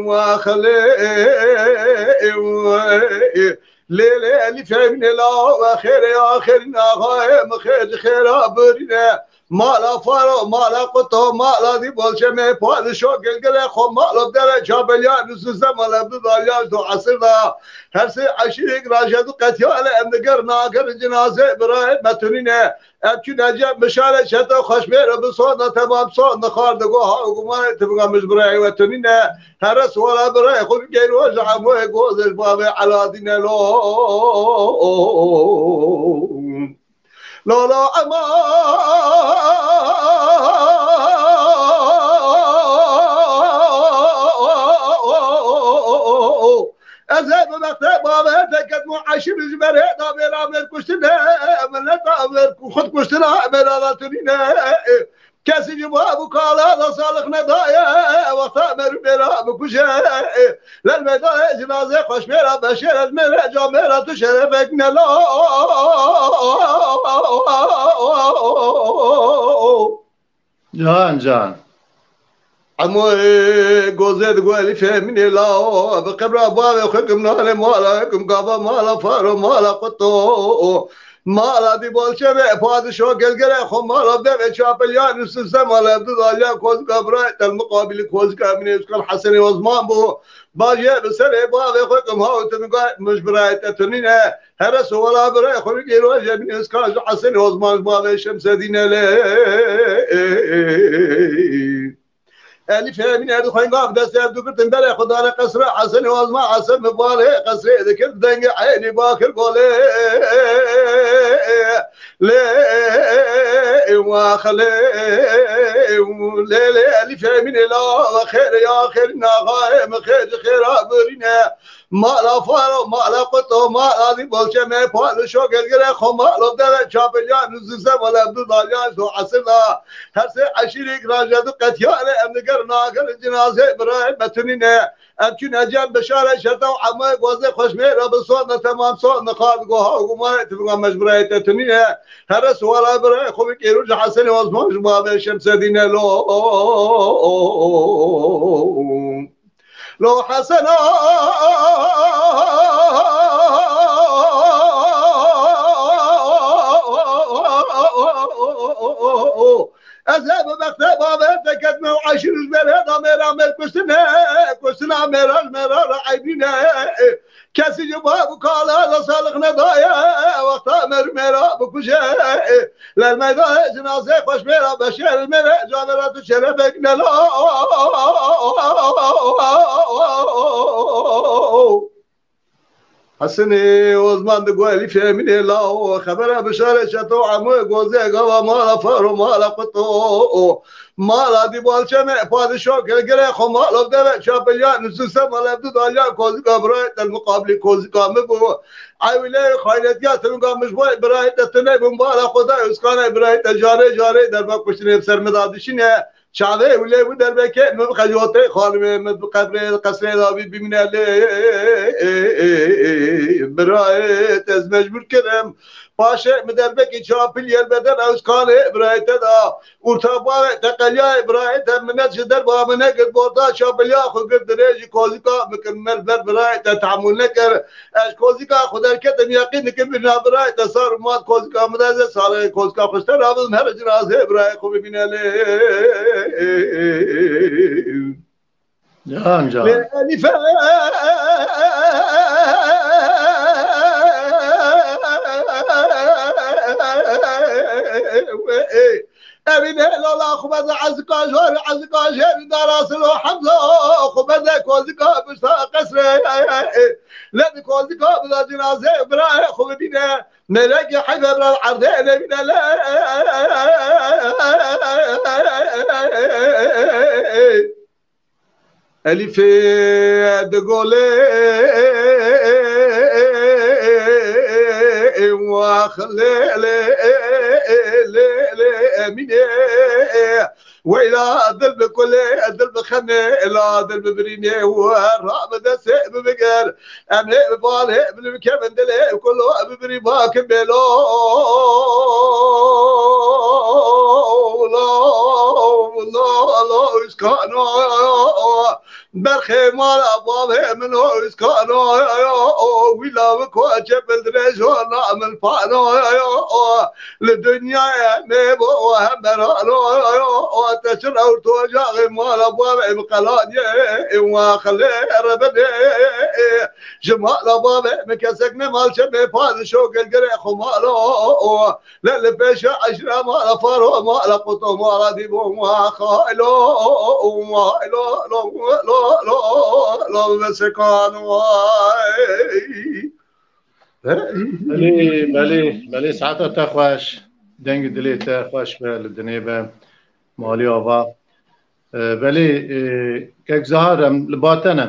wax lê. Lê lê Elîfê Emînê lao ve xêrê axirîn axayê min xêr ji xêra birîne. Mala faro, mala quto, mala dî bolçemê, padişo gilgilê xwe, mala dere çabeliya nususe, mala du dalya do esir da. Her sê eşîrek raje du qetiyane em diger nager cinazê birayê me tunîne. Em çûne cem bişare çeto xweşmêr bi sonda temam sonda xar digo ha û gumanê tu biga min ji birayê we tunîne. Here suwara birayê xwe bigêr we ji Emoyê gozê ji bavê Eladîne lo. Lala ema. Ez ê bi bextê bavê te ketmo eşîr ji berê da bêra mêr kuştine, mileta mêr ku xud kuştina mêra da tunîne. Kesî ji bav û kala da salix nedaye, wexta merû bêra bikuje. Lel meydanê cinazê xweş mêra beşêr ez mêre camêra tu şerefek nelo. Can can. Emoyê gozê digo Elîfê Emînê lao, bi qebra bavê xwe kim nalê mala, kim gava mala faro mala quto. Mala dî bolçeve padişo gelgere xwe mala devê çapeliya nususe mala evdu dalya kozika birayê te li miqabilî kozika Emînê Uskal Hesenê Osman bû. Bajê bi serê bavê xwe kim ha û tu min ji birayê te tunîne. Here suwara birayê xwe bigêro Emînê Uskal ji Hesenê Osman ji bavê Şemsedîne lê. Elîfê Emînê erdî xwenga bi destê erdû girtin berê xwe dane qesrê Hesenê Osman Hesen bi balê qesrê dikir dengê eynî bakir golê. Lê wax lê lê lê Elîfê Emînê la ve xêrê ya xêrî naxayê min xêr ji xêra birîne. Mala faro, mala quto, mala dî bolçeme, padişo gelgire xo, malo dere çapeliyan, nuzuse, mala du dalyan, so esir da. Her sê eşîrek raje du qetiyane, em diger nager cinazê birayê me tunîne. Ev çûne cem bişare şerta û hemû gozê xweş mêra bi son de temam son de xal goha û gumanê tu biga mecburayê te tunîne. Here suwala birayê xwe bi kêrû ji Hesenê Osman ji babê Şemsedîne lo. Lo Hesena. Ez ê bi bextê bavê te ketime û eşîr ji ber hêda mêra mêr kuştine, kuştina mêra ji mêra re eybîne. Kesî ji bav û kala re salix nedaye, wexta mêr û mêra bikuje. Ler meydayê cinazê xweş mêra beşer mêre, canê re tu şerefek nela. Hesenê Osman di got Elîfê Emînê lawo, xebera bişarê çeto emo gozê gava mala faro mala quto. Mala dî balçeme padişo kelgere xo mala deve çapeliya nususe mala evdu dalya kozika birayê te muqabilî kozika mi bu. Ewile xaynetiya tinga mij boy birayê te tine bun bala xo da uskanê birayê te jare jare derba kuştinê ser mi da dişine. Çavê û lê û derbekê min bi xejotê xanimê min bi qebrê qesrê da bî bimîne lê birayê te ez mecbûr kirim. Paşê min derbekî çapil yer beden ew kanê birayê te da. Û ta bavê te qelyayê birayê te minet ji derba min negir borda çapiliya xwe gir dirêjî kozika min kir mer ber birayê te tehmûl nekir. Ez kozika xwe derketim, yeqîn dikim bîna birayê te sar û mat kozika min de ez ê salê kozika xwe ji te rabizim, her cinazê birayê xwe bibîne lê. Can, can. Lê Elîfe. Evîne lala xwe beze ezika jor, ezika jêr dara silo Hemza, xwe beze kozika bişta qesrê. Lê di kozika bila cinazê birayê xwe bibîne. Melekê heybe bira erdê lê bîne lê. Elîfê di golê wax lê lê lê lê Emînê. Weyla dil bi kulê, dil bi xemê, la dil bi birînê û ra bi destê bi biger. Em hê bi bal hê bi kevin dilê kulo bi birî bakin bêlo. Lo, lo, lo, iskano. Berxê mala bavê min o îskano, wî lawik o çepil dirêjo na min pano. Li dinyayê me bo hem berano. Te çi rewt ocaxê mala bavê min qelaniyê, wa xelê rebinê. Ji mala bavê min kesek ne mal çemê padişo gelgerê xwe malo. Lê li pêşa eşra mala faro, mala quto, mala dîbo, mala xaylo, mala lo, lo, lo, lo, lo, vesekan vay. Belê, belê, belê, saeta te xweş, dengê dilê te xweş be, li dinê be, malî ava. E, belê, e, kek Zahar, em li ba te ne.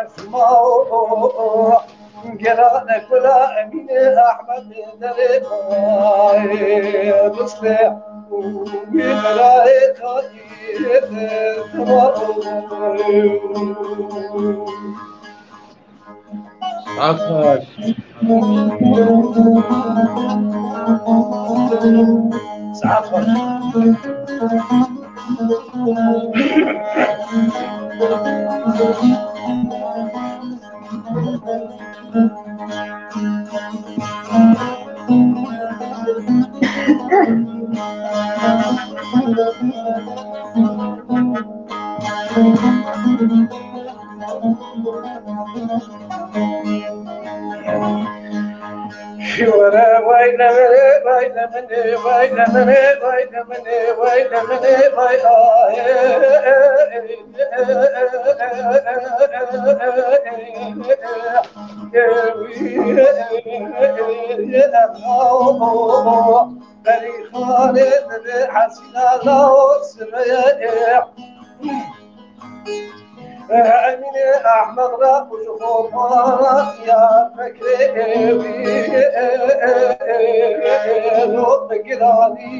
Esma, Gerane kula Emînê Ehmed derê ristê û wî birayê Tayyîp dema. Saet xweş. Saet xweş. Şiwere vay lemene, vay lemene, vay lemene, vay lemene, vay lemene, vay ahê. Berîxanê min hesîna lawo sireye. Emînê Ehmed re û ji xopana Diyarbekirê wî lo bi giranî.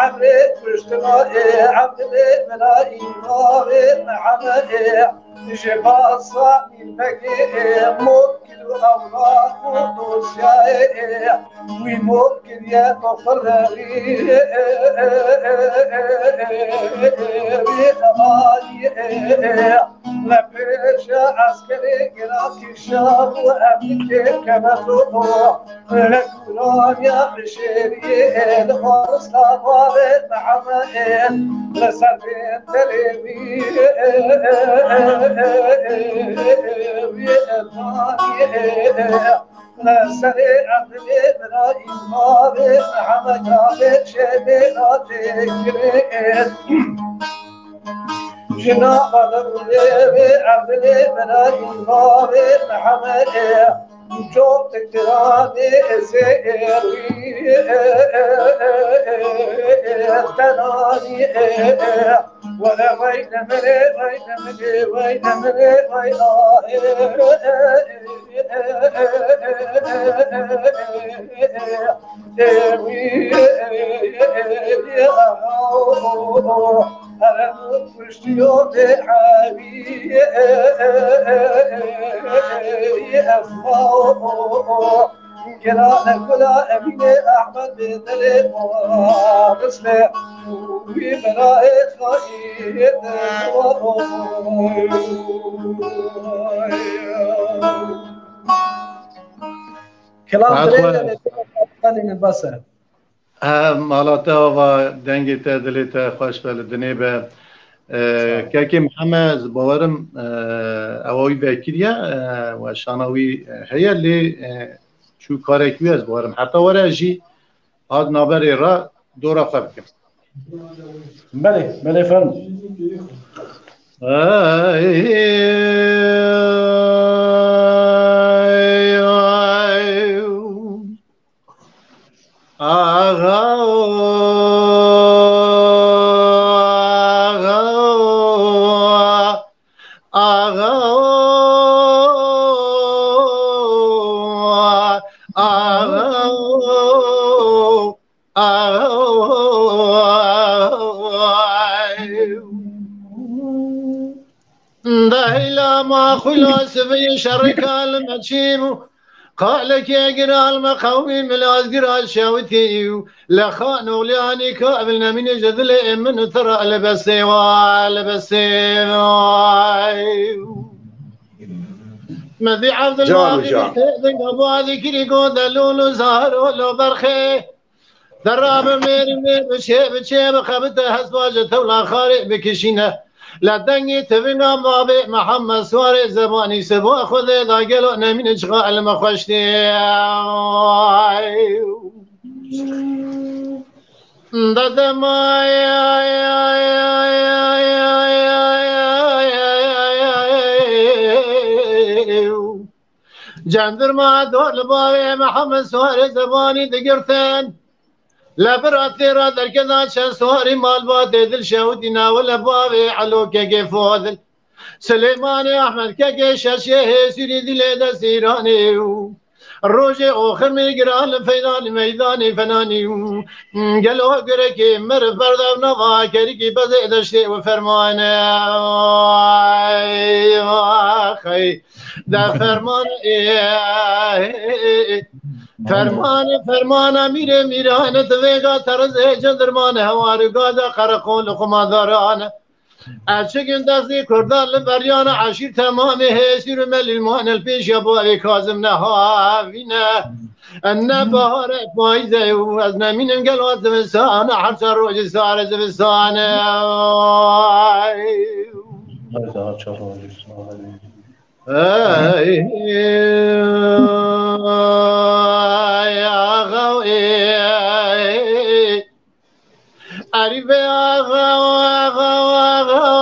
Emrê kuştina ê Ebdilê Mela Îmamê Mehemedê. Ji basa mînbegê mor kir û ewraq û dosyayê wî mor kiriye toxirrewî wî xebaniyê. Li pêşe eskerê gira kişa û ev dikê kemeto. Li Kuraniya Bişêriyê li Xwarista Barê Mehemedê li ser vê derê wî wî emaniyê. Li serê Erdilê bira Îmamê Mehemedê şêdê ra têkirê. Jina Badrûnê wê Erdilê bira Îmamê Mehemedê. Çok tektirani eserî tenani. Were vay demire, vay demire, vay demire, vay ah. Kilam Saet xwe. Dilê bas e. He, mala te ava, dengê te, dilê te xweş be, li dinê be. E, Sağ ol. Kekê Mihemed, ez bawerim, e, ewa wî vekiriye, e, weşana wî, e, heye, lê, e, çû karek wî, ez bawerim. Heta were jî hat naberê re dora xwe bikim. Belê, belê, fermo. Axa, axa, axa, axa. Dehîla ma xwîla siviyê şerika li me çî bû. Qalekê giral me qewmî milaz gira şewitî û li xan oxliyanî ka evil nemîne ji dilê min tira li besê wa, li besê wa. Mezî Evdil Can û Mavî can. Biştê dinga bua dikirî go delûl û zahir û lo berxê. Derra bi mêrî wê biçê, biçê bixebite hespa ji tewla xarê bikişîne. Le dengê tivinga mavê Mihemed Suarê Zebanî siba Xwedê da gelo nemîne çiqa ilme xweş tê. Dedema Cendirma dor li bavê Mihemed Suarê Zebanî digirtin. Li bira tê ra derketa çend suarî malbatê dil şewitî nawe li bavê Elokekê Fodil. Silêmanê Ehmed kekê şeşê hêsûrî dilê destîranê û rojê oxirmê giran li feydanî meydanê fenanî û gelo girekê mir berdev nava kerikî bezê deştê û fermane. Xey. De ferman, ferman, fermana mîrê mîrane, divêga terizê cendirmane, hewar û gada qereqol û xumadarane. Eçigin destî kurdan li beryana eşîr temamê hêsîr û melîlmane li pêşiya bavê Kazim nehavîne. Ne bahare payîze û ez nemînim gelo zivistane, her çar rojî sare zivistane. Her çar rojî sare. Ey, axa, ey. Erî ve axa, axa,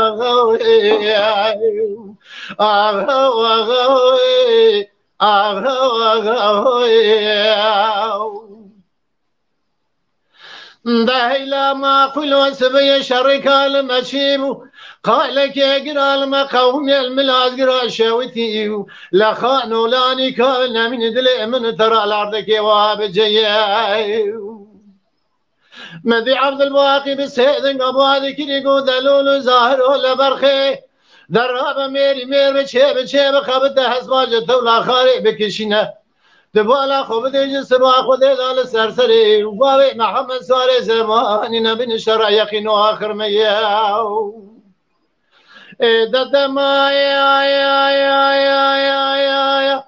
axa, ey. Dehîla ma xwîlo sibê şerika li me çî bû. Qalekê gira li me qewmê li milaz gira şewitî û li xanolanî ka nemîn dilê min tira lardekê wa biceye. Medî Evdilbaqî bi sê dinga bûa dikirî ku delûl û zahir û leberxê. Derra bi mêrî mêr bi çê bi çê bi xebite hesba ji tewla xarê bikişîne. Di bala xwe bidê ji siba Xwedê da li ser serê û bavê Mihemed Sarê Zebanî nebîn şera yexîn û axir me ye. Ê dedema ya ya ya ya ya ya ya.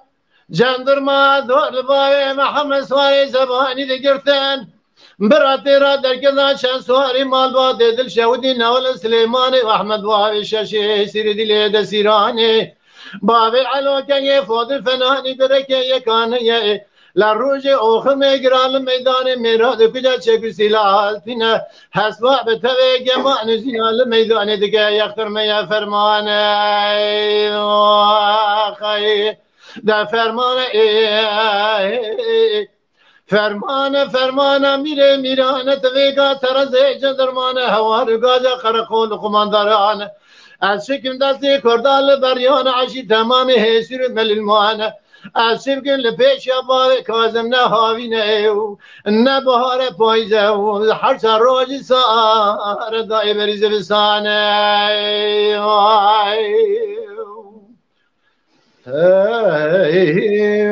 Cendirma dor li bavê Mihemed Sarê Zebanî digirtin. Bira têra derkirda çend suwarî malbatê Dilşewidî Newal Silêmanê û Ehmed Wavê Şeşê Sîrî Dilê Desîranê. Bavê Elo Kengê Fodil Fenanî Birekê Yekaniyê. La rojê oximê gira li meydanê mêra di kuca çekû sîla altîne. Hesba bi tevê geman û zîna li meydanê dike yextir me ye fermane. Axayê. De fermane ê. Fermane, fermane, mîrê mîrane, tivêga terezê cendermane, hewar û gaza qereqol û qumandarane. Ez çikim destê Kurda li beriyane, eşî temamê hêsîr û melilmane. Ez çikim li pêşiya bavê Kazim ne havîne û ne bihare payîze û her çar rojî sare dayê berî zivistane. Ay. Hey, hey.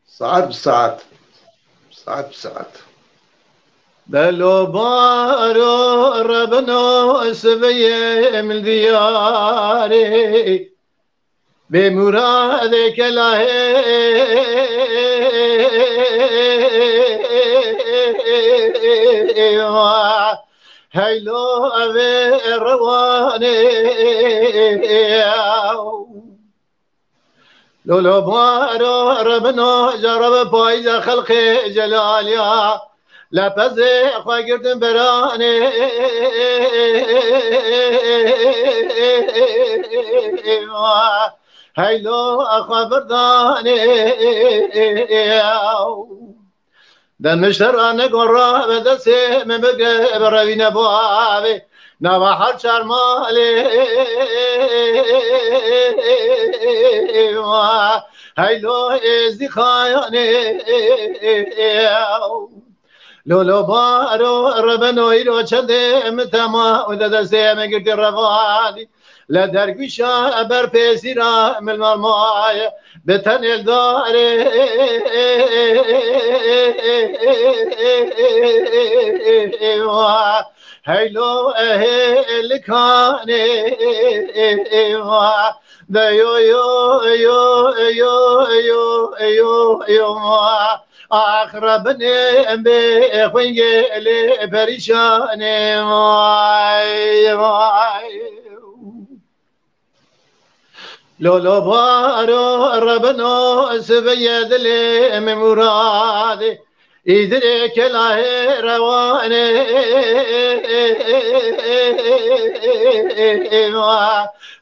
Saet bi saet. Saet bi saet. Belo baro rebino sibeyê min diyarê. Bê muradê kelahê. Heylo evê rewanê. Lolo baro rebino, carebe payîza xelqê celaliya. Lepezê xwe girtin beranê. Heylo xwe birdanê. Demiştera negora ve destê min bigre, berevîne bavê. Nava her çar malê. Heylo êzdî xayanê. Lolo baro rebeno îro çendê min tema û de destê min girtî revadî. Le dergûşa ber pêsîra min marmaye. Bi tenê li darê. Heylo ehê li kanê. De yo yo yo yo yo yo yo. Ax rebinê em bê xwîngê lê perîşanê. Vay vay. Lolo baro rebino sibeye dilê min muradê. Îdirê kelahê rewanê.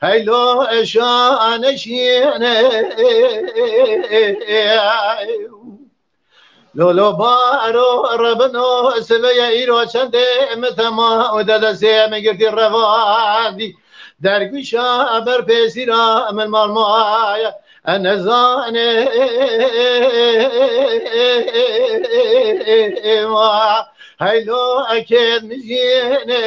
Heylo eşane şiyene. Lolo baro rebino sibeye îro çendê min tema û de destê min girtî revandî. Dergûşa ber pêsîra min marmaye. E nezane heylo ekêd mijîne.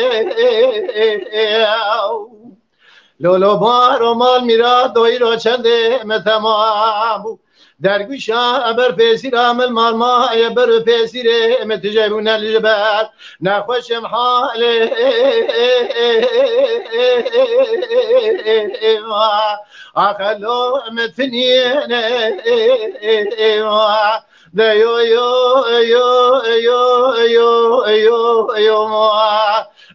Lolo baro mal mîra doyro çendê min temam bû. Dergûşa eber pêsîra min marmaye ber û pêsîrê min tije bûne li ber. Nexweşim halê. Axelo min tiniyene. De yo yo yo yo yo yo yo.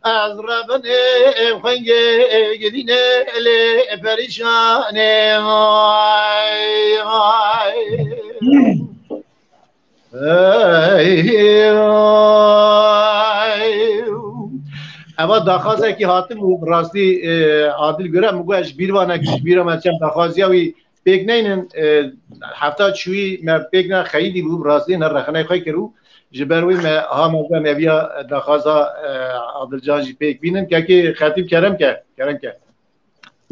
Ez rebinê xwengê gidîne lê perîşanê. Vay vay. Ey vay. Eva daxwazekî hatim û bi rastî, e, Adil Gure min got ez ji bîr vanek ji bîra me çem daxwaziya wî pêk neynin, e, hefta çûyî me pêk ne xeyîdî bû, bi rastî ne rexney xwe kir û ji ber wî me ha me me viya daxwaza, e, Adilcan jî pêk bînin. Kekê Xetîb kerem ke, kerem ke.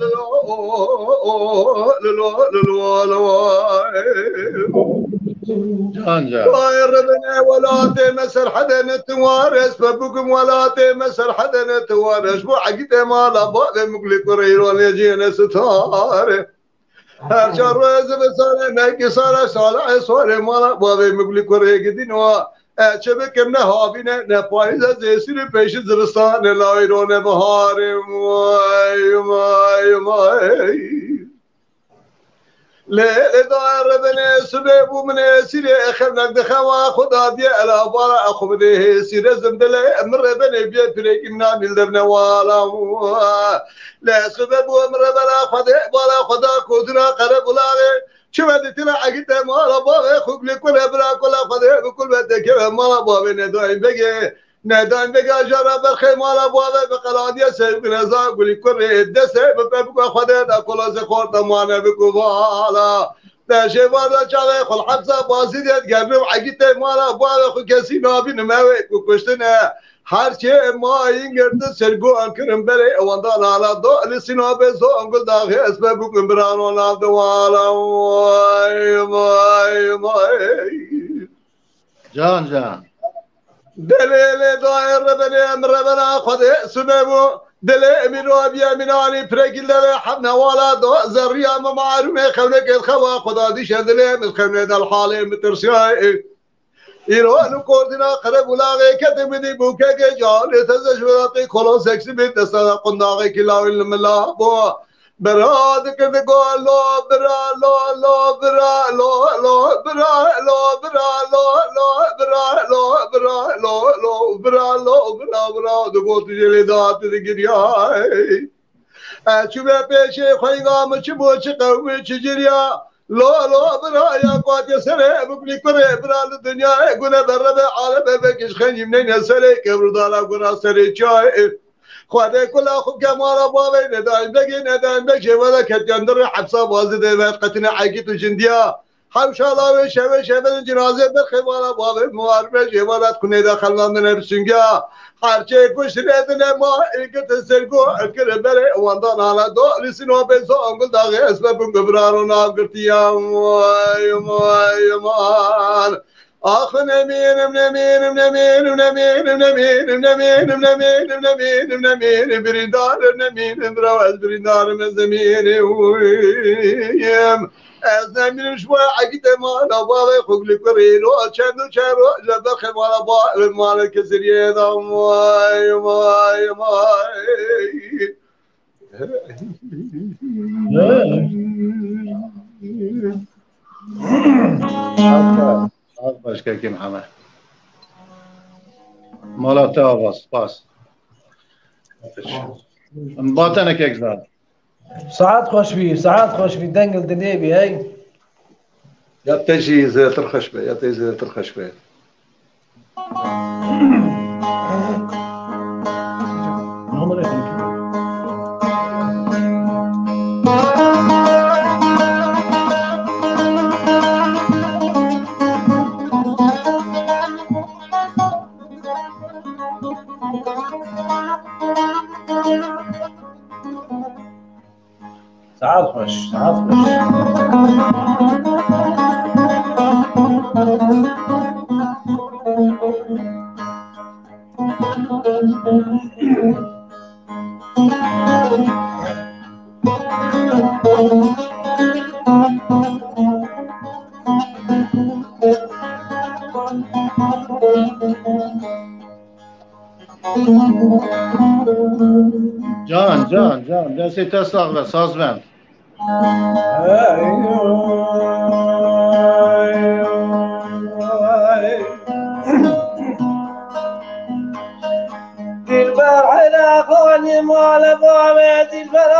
lilo, lilo, lilo, lilo, lilo. Can, can. Dayê ribine welatê me serhedê ne tiwar, ez pe bûkim welatê me serhedê ne tiwar, ez bo egîtê mala bavê Muglî kurê îro nêciyê ne sitare. Her çar royê zivistanê, ne ki sare, sala e sare, mala bavê Muglî kurê gidîn wa. E, çi bikim, ne havîne, ne payîze, zêsîrî pêşî zivistanê, lawîro ne biharê. Vay, vay, vay. Lê, lê dayê ribine, sibê bû min ê sîrê, e, xevnek dixewa, xwe dadiye, ela bara, e, xwe bidê hê sîrê zimdilê, e, min rê benê biyê pirêkî min a nîl devne wala. Lê sibê bû min rê bela xwe dê, bala xwe da kotina qere bulaxê. Çi ve ditine egite mala bavê xwe gulê kule bira kula xwe dê bi kul ve tekeve mala bavê ne dayê begê. Nedan vega jara berxê mala bavê bi qelandiye sevgine za gulî kurê destê bi pepika xwe de da kolazê xorta mane bi kuvala. De şêvar da çavê xul hepsa bazî de gerdim egîtê mala bavê xu kesî nabînim ew ê ku kuştine. Her çê mayîn girtin sirguan kirin berê ewandan hala do li sînabê zon gul daxê ez be bûkim birano nav de wala. Vay, vay, vay. Can, can. Dilê lê dayê rebenê em rebena Xwedê sime bû. Dilê emîn û abiye mînanî pirekî levê hemne wala do zerriya me marûmê xewnekê xewa Xweda dîşe dilê min xewnê del halê min tirsiyayê. Îro li kordîna qerebûlaxê kete min dî bûkekê calê teze ji welatê kolon seksî bê desta de qundaxekî lawî li min la bo. Bira dikir digo lo bira lo lo bira lo lo bira lo bira lo lo bira lo bira lo lo bira lo bira bira digo tu jê lê da tu digiriyay. Ez çûme pêşê xweyna min çi bo çi qewmî çi ciriya. Lo lo biraya qatê serê biknî kurê bira li dinyayê gune berebe alebe vekiş xencîm neyne serê kevrdana guna serê çayê. Xwedê kula xwe kemala bavê nedayim begê nedayim bek jê wele ketiyan dirê hepsa bazidê ve qetine egît û jindiya. Hewşala wê şevê şevin cinazê berxê vala bavê muharbe jê vala kunê de xelna min ev sünga. Her çê kuşt rêdine ma êgirtin ser ku kir berê wandan ala do li Sinopê Zonguldaxê ez me bûm bi biraro nav girtiya. Vay, vay, man. Ax nemînim, nemînim, nemînim, nemînim, nemînim, nemînim, nemînim, nemînim, nemînim, nemînim, birîndarim, nemînim, bira ez birîndarim, ez nemînim. Ez nemînim ji bo egîtê mala bavê xwe li kurî ro çend û çend roj li berxê mala ba-, mala kesiriyê da. Vay, vay, vay. Spas, spas, kekê Mihemed. Mala te ava, spas. Em ba tenekek zad. Saet xweş bî, saet xweş bî, dengil dinê bî, hey. Ya te jî zêdetir xweş be, ya te jî zêdetir xweş be. Saet xweş, saet xweş. Can, can, can. Destê te sax be, sazbend. Dilber hele xanî male bavê dilber.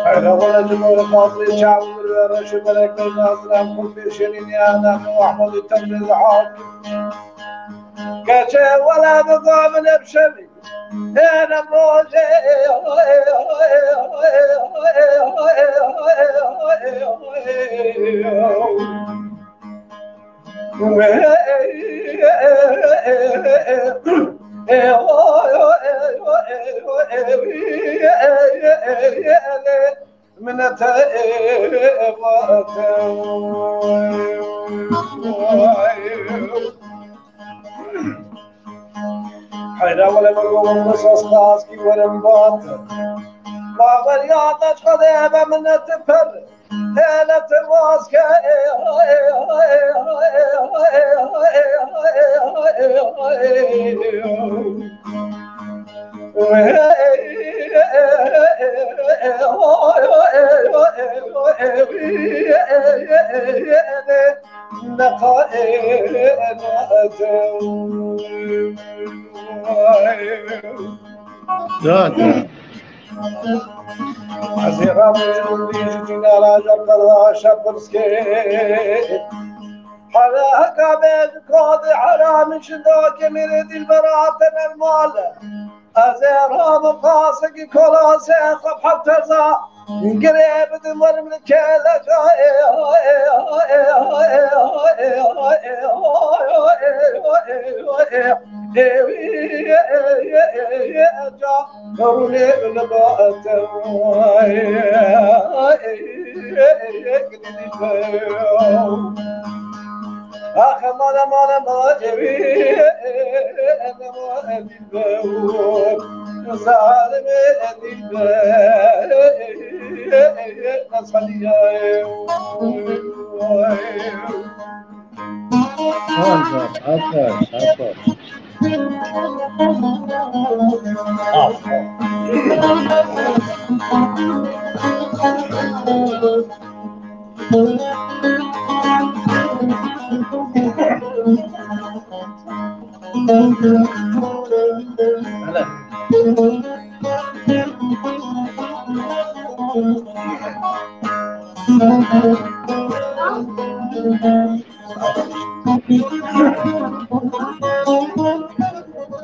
Hele wele cumhur fazlî çav û reş û berek ber naziran xwe pêşenî niya name û Ehmedî Tebrîz hakim. Keçê wele bi gavin ev şevî. Êne rojê. Minete. Heyra wele min gotin qisas qaskî werin bat. Bawer ya te ji Xwedê hebe minete per. Hele te waz ke. Can, can. Ez ê ramêjim dî ji cînara jar qedaşa pirs kê. Hera heka bê ji kadê hera min ji da kemêrê dilbera te nermal. Ez ê ram û qasekî kolasê xwe hevteza girê bidim werim li kêleka. Axe mane mane ma evî, ene ma evî be, zalim evî be, nasaliye. Aferin, aferin. Aferin.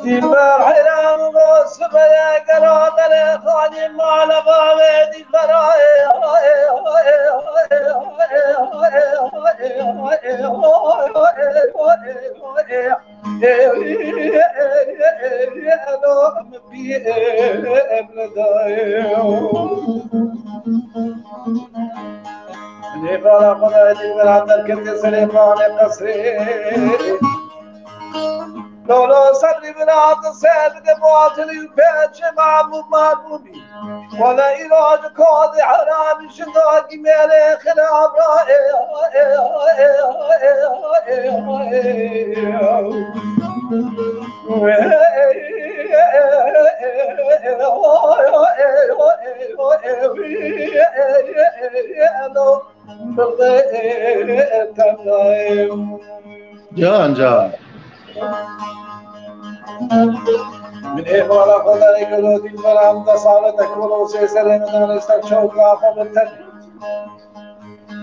Dilber heyran bo sibeye gera bere xanî mala bavê Dilbera. Nêbara xwe de Dilbera derkete serê xanê qesrê. Lolo sebrî min hat ser bide batilî û pêçê mabû mabûnî. Wele îro ji kodê heramî ji dagî mêrê xirab ra. Can can. Min ê xwara xwe da ê gelo Dilbera em de sale te kolo sê serê min danê ser çewka xwe min te.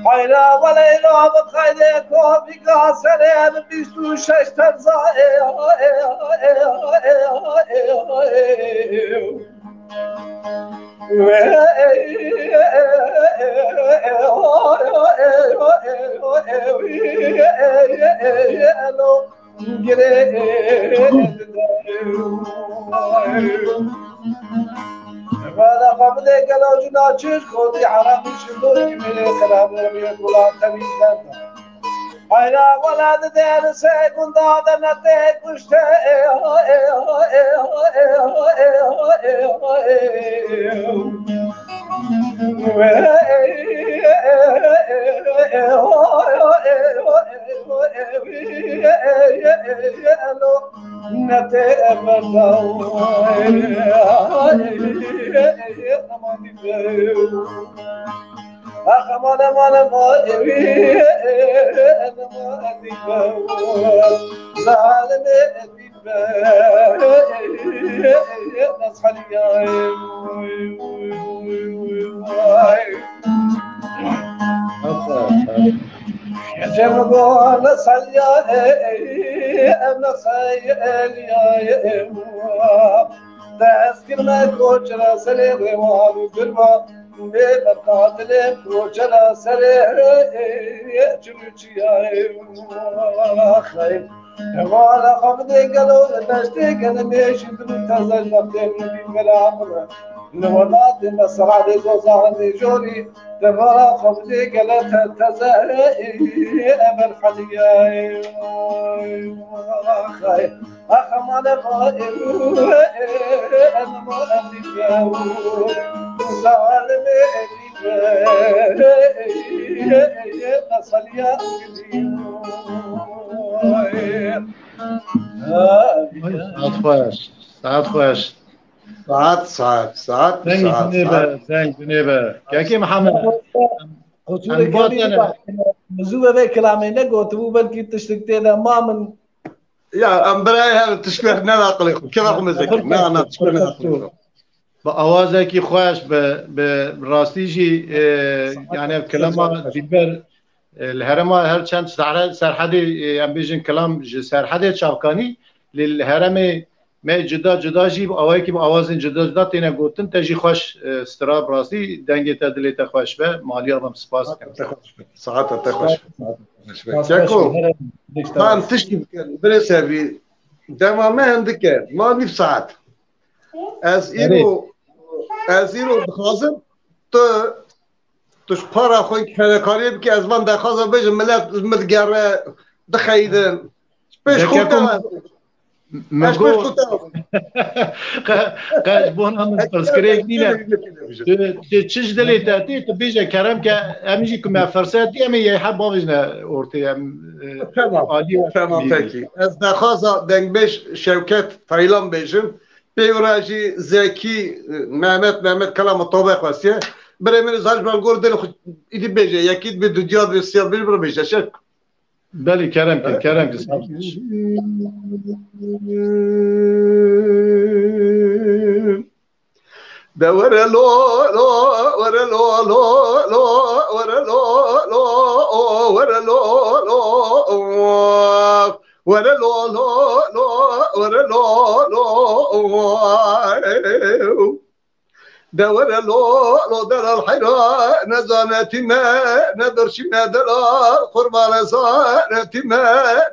Hayra weleyla bi xeyrê kovîka serê min bîst û şeş terza. Vada xwe bidê gelo jina çiş kotî heramî şindorî mêrê xirabê rê gulan tevî berda. Hayra wela di dêr se gunda de ne tê kuşte. Ne tê berda. Aman dîbe. Aman, aman, aman, evi, aman, dîbe. Zalim dîbe. Nasaliye. Cem go nasaliye. Nasaliye. Dest kirme koçera serê rêwa û girma. Bê berqatilê koçera serê çiluçiya. Xeyr. Hevala xwe bidê gelo, deştê gele mêşî din û teze ji vextê min bî bela min. Li welatê me serhedê dozaxê jorî, hevala xwe bidê gele te teze eber hediye. Ax, aman, aman, zalim. Saet xweş, saet xweş. Saet, saet, saet, Deng saet, dinê be, saet. Deng dinê be. Kekê Mihemed. Qusûrê Em kevî vatene. Min zû ve vê kilamê negotibû, belkî tiştik tê de ma min. Ya, em birayê hev tiştek ne naqilê xwe. Keva xwe mezek. Na, na, tiştek ne naqilê xwe. Bi awazekî xweş, bi, bi rastî jî, e, yani ev kilama Dilber, e, li herêma her çend serhe-, serhedê, e, em bêjin kilam ji serhedê çavkanî, lê li herêmê me cuda cuda jî bi awayekî bi awazên cuda cuda têne gotin, te jî xweş, e, stira bi rastî dengê te dilê te xweş be, maliya ve em spas dikim. Saeta te xweş be. Saeta te xweş be. Saeta te xweş be. Keko, Spas, spas, spas. Tam tiştî bikin, birê sevî, dema me hindik e, ma nîv saet. Ez Erê. îro, ez îro dixwazim tu, tu ji para xwe fedakariyê bike, ez van dexwaza bêjim, millet ji min digere, dixeyidin. Pêş xwe te min got, qe ji bona min pirsgirêk nîne. Tu, tu çi ji dilê te tê, tu bêje kerem ke, em jî ku me firset dî, em ê yê heb bavêjine ortê, em, e, Tamam, alî tamam, pekî. Ez daxwaza dengbêj Şewket Taylan bêjim. Pê wira jî Zekî, e, Mehmet, Mehmet Kela min tobe xwestiye. Birê min zaj ben gor dilê xwe îdî bêje, yekî bi du diyar bi siyar bir bir bêje. Şef. Belê, kerem kir, kerem kir, sağ ol. De were lo, lo, were lo, lo, lo, were lo, lo, o, were lo, lo, o, were lo, lo, lo, were lo, lo, o. De were lo, lo delal heyra, ne zanetî me, ne birçî me delal, qurban zanetî me,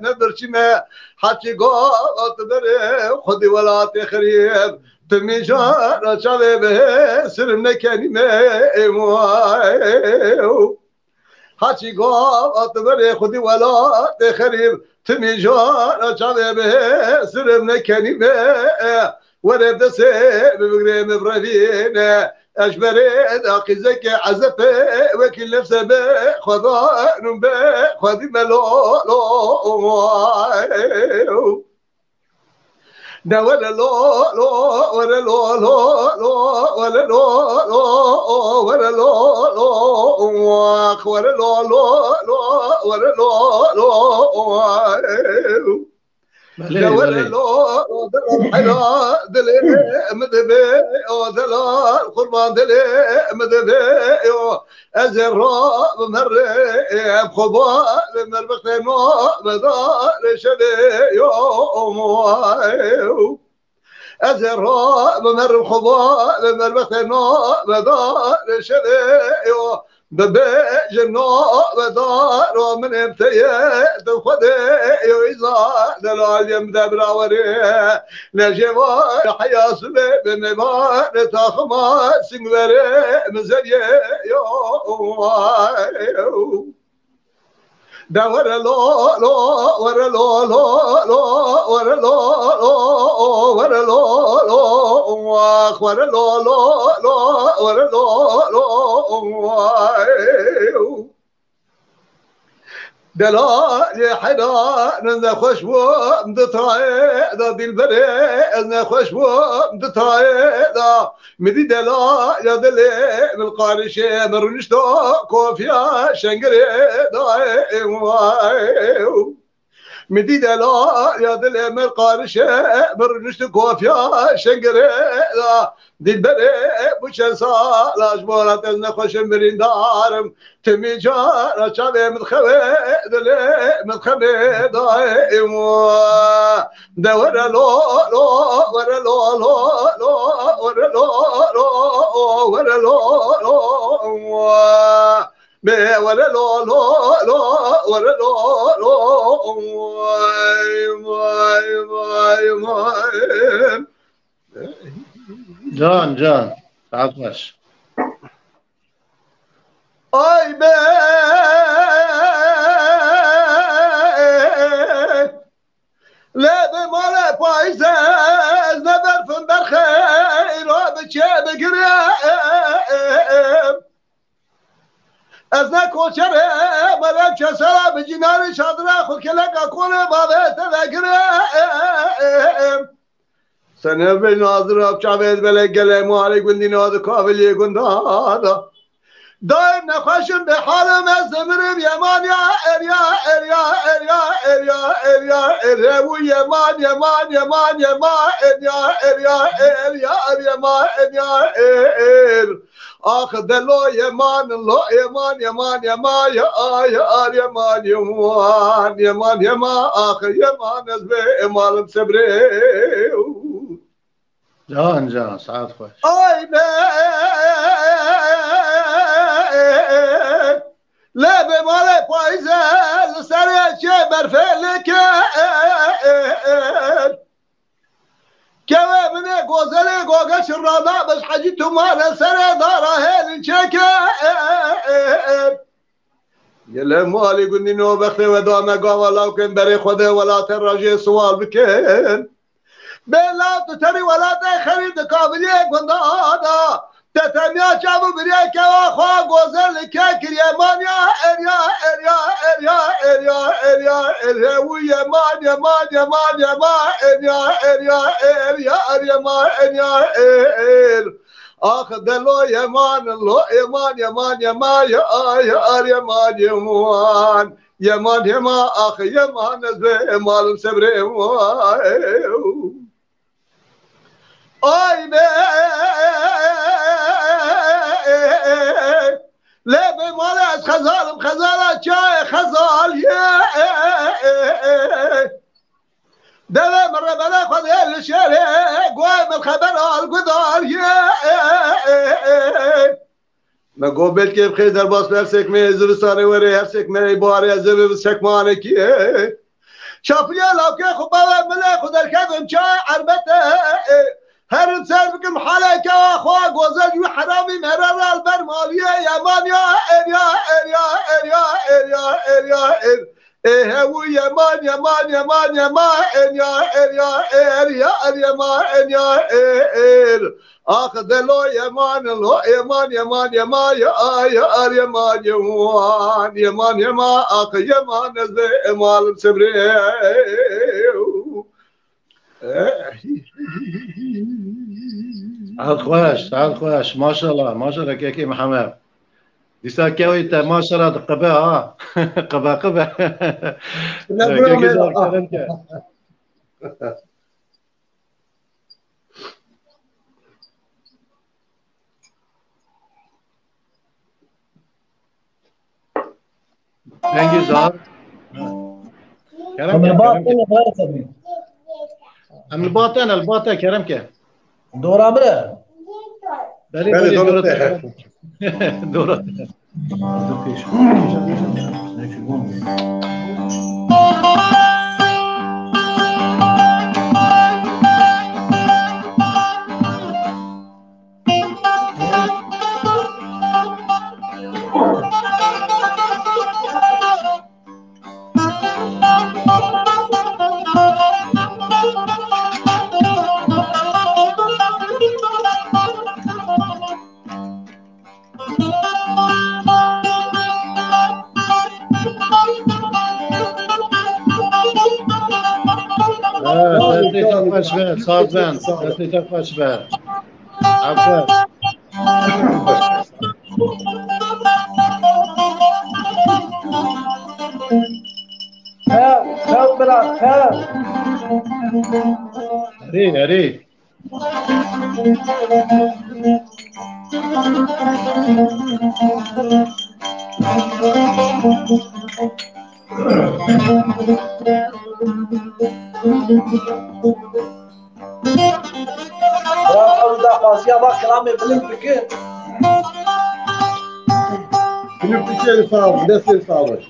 ne birçî me, heçî gava tu berê, xwedî welatê xerîb, tu mîjara çavê bihê, sirim nekenî me, ê way. Haçî gava tu berê xwedî welatê xerîb, tu mîjara çavê bihê, sirim nekenî me. Were destê min bigirê min birevîne, ez ji berê de qîzekê ezepê, wekî nefse be xwedan û be xwedî me lo, lo. De were lo, lo, were lo, lo, lo, were lo, lo, were lo, lo, were lo, lo, lo, were lo, lo. Belê, de were belê. Lo, lo, de hela dilê min divê, o delal qurban dilê min divê, yo. Ez ê rabim herê, em xwe ba, li merbextê no, me da, rê şevê, yo, mo, ew. Ez ê rabim herim xwe ba, li merbextê no, me da, rê şevê, yo. Bibêjin no, me da, ro min êm te ye, tu Xwedê, yo, îza, delaliyê min de birawerê. Lejê var heya sibê bi nêvar taxima singverê mizeriyê yo. De were lo, lo, were lo, lo, lo, were lo, lo, were lo, lo, wax, were lo, lo, lo, were lo, lo. Delalê heyran, ez nexweş bûm di tayê de, dilberê, ez nexweş bûm di tayê de. Mi dî delal ya dilê min qarişê, min rûnişto kofiya şengirê dayê. Mi dî delal ya dilê min qarişê, min rûnişto kofiya şengirê da. Dilberê, bu çend sala ji bo te ez nexweşim, birîndarim. Timî cara çavê min xewê, dilê min xemê dayê. De were lo, lo, were lo, lo, lo, were lo, lo, were lo, lo. Bê were lo, lo, lo, were lo, lo. Vay, vay, vay, vay. Can, can. Saet xweş. Ay be. Lê bi malê payîzê ez ne berfim berxê îro bi çê bigirêm. Ez ne koçerê merem çesera bi cînarî çadira xwe keleka kolê bavê te vegirêm. Senevê nazira çavê belê gelê malê gundî nadi kaviliyê gundada. Daim nexweşim bê halim ez dimirim yeman ya er ya er ya er ya er ya er ya er ewu yeman yeman yeman yeman er ya er ya er ya er yeman er ya er. Ax delo yeman lo yeman yeman yeman ya ay ar yeman yeman yeman yeman ax yeman ez bê emalim sebrê. Can, can, saet xweş. Ay be. Lê bi malê payîzê li serê çê berfê lêke. Kewê min ê gozelê goge şirrada bi hecî tumane serê dara hêlin çêke. Gelê malî gundî no bextê we dame gava lawkên berê xwe de welate rajê siwal bikin. Bê law tu terî welatê xerî di kaviliyê gunda da. Te tenya çav û biriyê kewa xwe gozel li kê kiriye man ya er ya er ya er ya er ya er ya er he wû yeman yeman yeman yeman er ya er ya er ya er yeman en ya er. Ax de lo yeman lo yeman yeman yema ya ya yeman yeman. Yeman hema ax yeman ez be malim sebre. Ay be. Lê be mala ez xezalim xezala çay xezal ye. Deve min rebele xwe dê li şerê goy min xeber al gudal ye. Me got belkê bi xêr derbas bi her sekmeyê zivistanê were, her sekmeyê baharê ez ê bi sekmanekî. Şafiliya lawkê xwe bave milê xwe derkevim çay erbete. Herim ser bikim haleke xwe gozel yu heramî mereral ber maliye yeman ya er ya er ya er ya er ya er ya er. Ê hewû yeman yeman yeman yeman en ya er ya er ya er yeman en ya er. Ax de lo yeman lo yeman yeman yeman ya ya er yeman yeman yeman yeman ax yeman ez de emalim sebre. Saet xweş, saet xweş. Maşallah, maşallah kekê Mihemed. Dîsa kewî te maşallah di qibe ha. Qibe qibe. Ne Kekê bro, zor kerem ke. Dengî zar. Kerem Em ke, li ba kerem ke. Em li ba tên, li ba te kerem ke. Dora min e. Belê, Belê, belê, dora dora te. te. Dora te. Destê te xweş be, saz ben. Destê te xweş be. Aferin. Hev, hev bira, hev. Erê, erê. Bravo, ew daxwaziya va kilamê bilind bikin. Bilind bikin, sağ olun, destê sağ olun.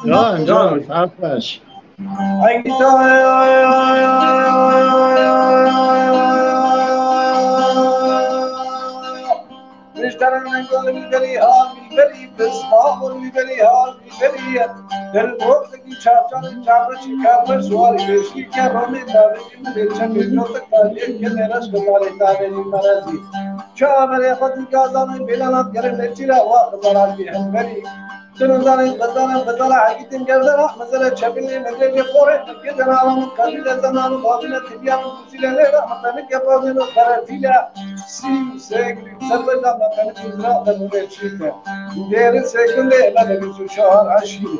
Can, can, saet xweş. Riştene mengol li berî hal, li berî pismamol, li berî hal, li berî ye. Del rokekî çarçanê çarreçî karreş warî beşkî ke romê davêjî min ê çepê cotik tarîyê ke nêreş xizarê tavêjî merezî. Çaverê xwe dî gazanê bêlanan gerê leçîra wa xizara jî hemberî. Tino zanê, bizanem, bizara hegîtin gerdera, mizere çepinê, mizere porê, gidera, qadîle, zanano, babine, tibiyan, Sîlelê re miqenik yapazêno xerefîle sî û sê gulî ser benda meqenik û zira xerûrê çîte. Dêrin sê gundê me de bîst û çar eşîrî.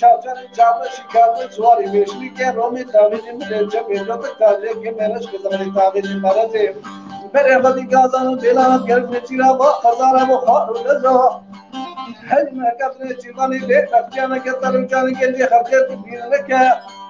Çavçarê çavşî karbe ziwarî mêşlî ke romê tavîzî min ê cemê dote karê ke mereş ke zamanê tavîzî merezê. Berê xwedî gazan û bêlan gerek nêçîra va qezara bo xar û leza. Hey me kevnê çîvanî lê bextiyane ke terûcanê gencê xerkê tu bîr neke.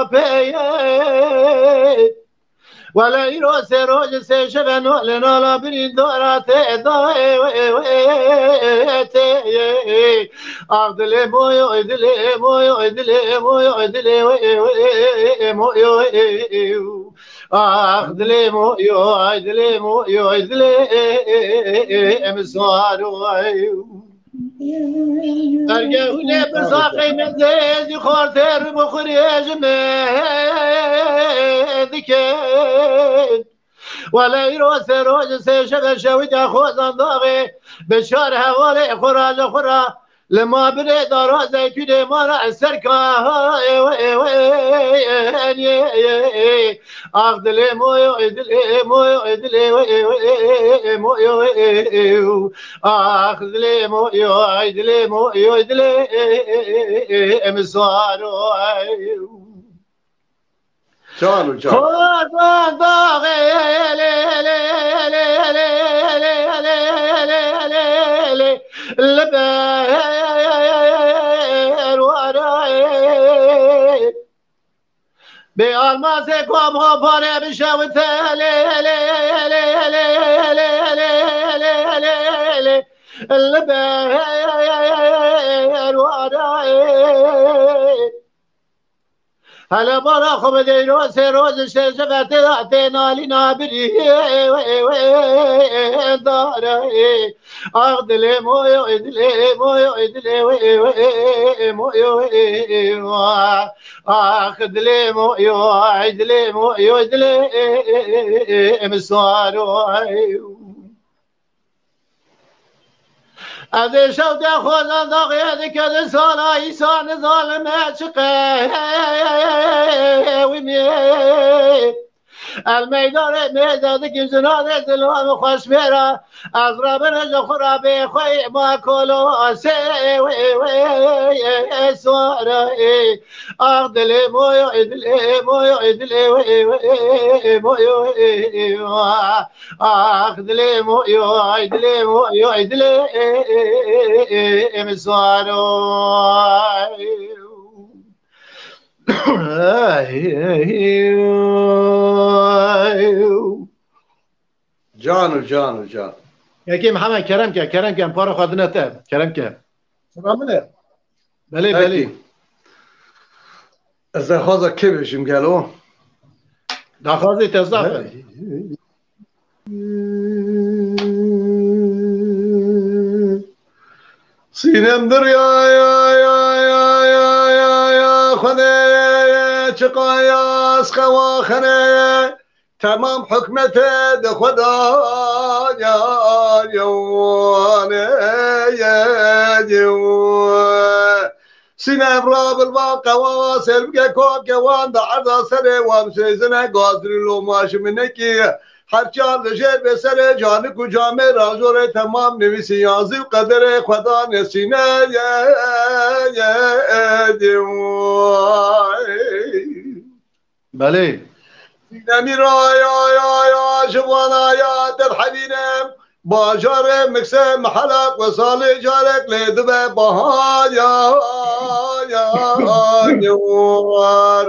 apê ye. Wele îro sê roj sê şev e no li nala birîndara te dayê wê wê tê ye. Ax dilê moyo, dilê moyo, dilê moyo, dilê wê wê moyo. Ax dilê moyo, dilê moyo, dilê em saro. Erge hûn ê birsaqê min zêzî xortê rû bixurê ji me dikin. Wele îro sê roj sê şev e şewîta xozan daxê bi çar hevalê xwe ra li xwe ra li ma binê dara zeytûnê ma ra ser ka. Ax dilê moyo, dilê moyo, dilê moyo. Ax dilê moyo, dilê moyo, dilê em saro. Can û can. Xozan daxê lê, lê, lê, li ber warayê. Bê almazê kom xo pare bişewite lê, lê, lê, li ber warayê. Hele bara xwe bideyro sê roj şev ji ve tê da tê nalîna birî dare. Ax dilê moyo, dilê moyo, dilê wê wê moyo. Ax dilê moyo, dilê moyo, dilê em saro. Ez ê şew de xwezan daxê dike di sala îsa nizanime çi qewimê. El meydanê mêze dikin jinanê zilam xweş mêra. Ez rebine ji xwe re bê xwe ma kolo sê wê wê swara ê. Ax dilê moyo, dilê moyo, dilê wê wê moyo. Ax dilê moyo, dilê moyo, dilê em swaro. Can û can û can. Yekê Mihemed, kerem ke, kerem ke, em para xwe dine te. Kerem ke. Sira min e. Belê, belê. Pekî. Ez daxwaza kê bêjim gelo? Daxwazê te zaf e. Sînem dirya ya ya ya ya ya ya xwedê çiqa ya ez xewa xenê. Temam hikmete di xwe da ya yewane ye yew. Sîne evra bilva qewa ser bike kok ke wan da erda serê wan sêzine gazri loma ji minekî. Her çar li jêr bê serê canik û camê rajorê temam nivîsî yazî û qederê xwedanê sîne ye ye yew. Belê. Sînemî ra ya ya ya ji vana ya derhevîne. Bajarê mikse mihelek we salê carek lê dibe bahar ya ya ya war.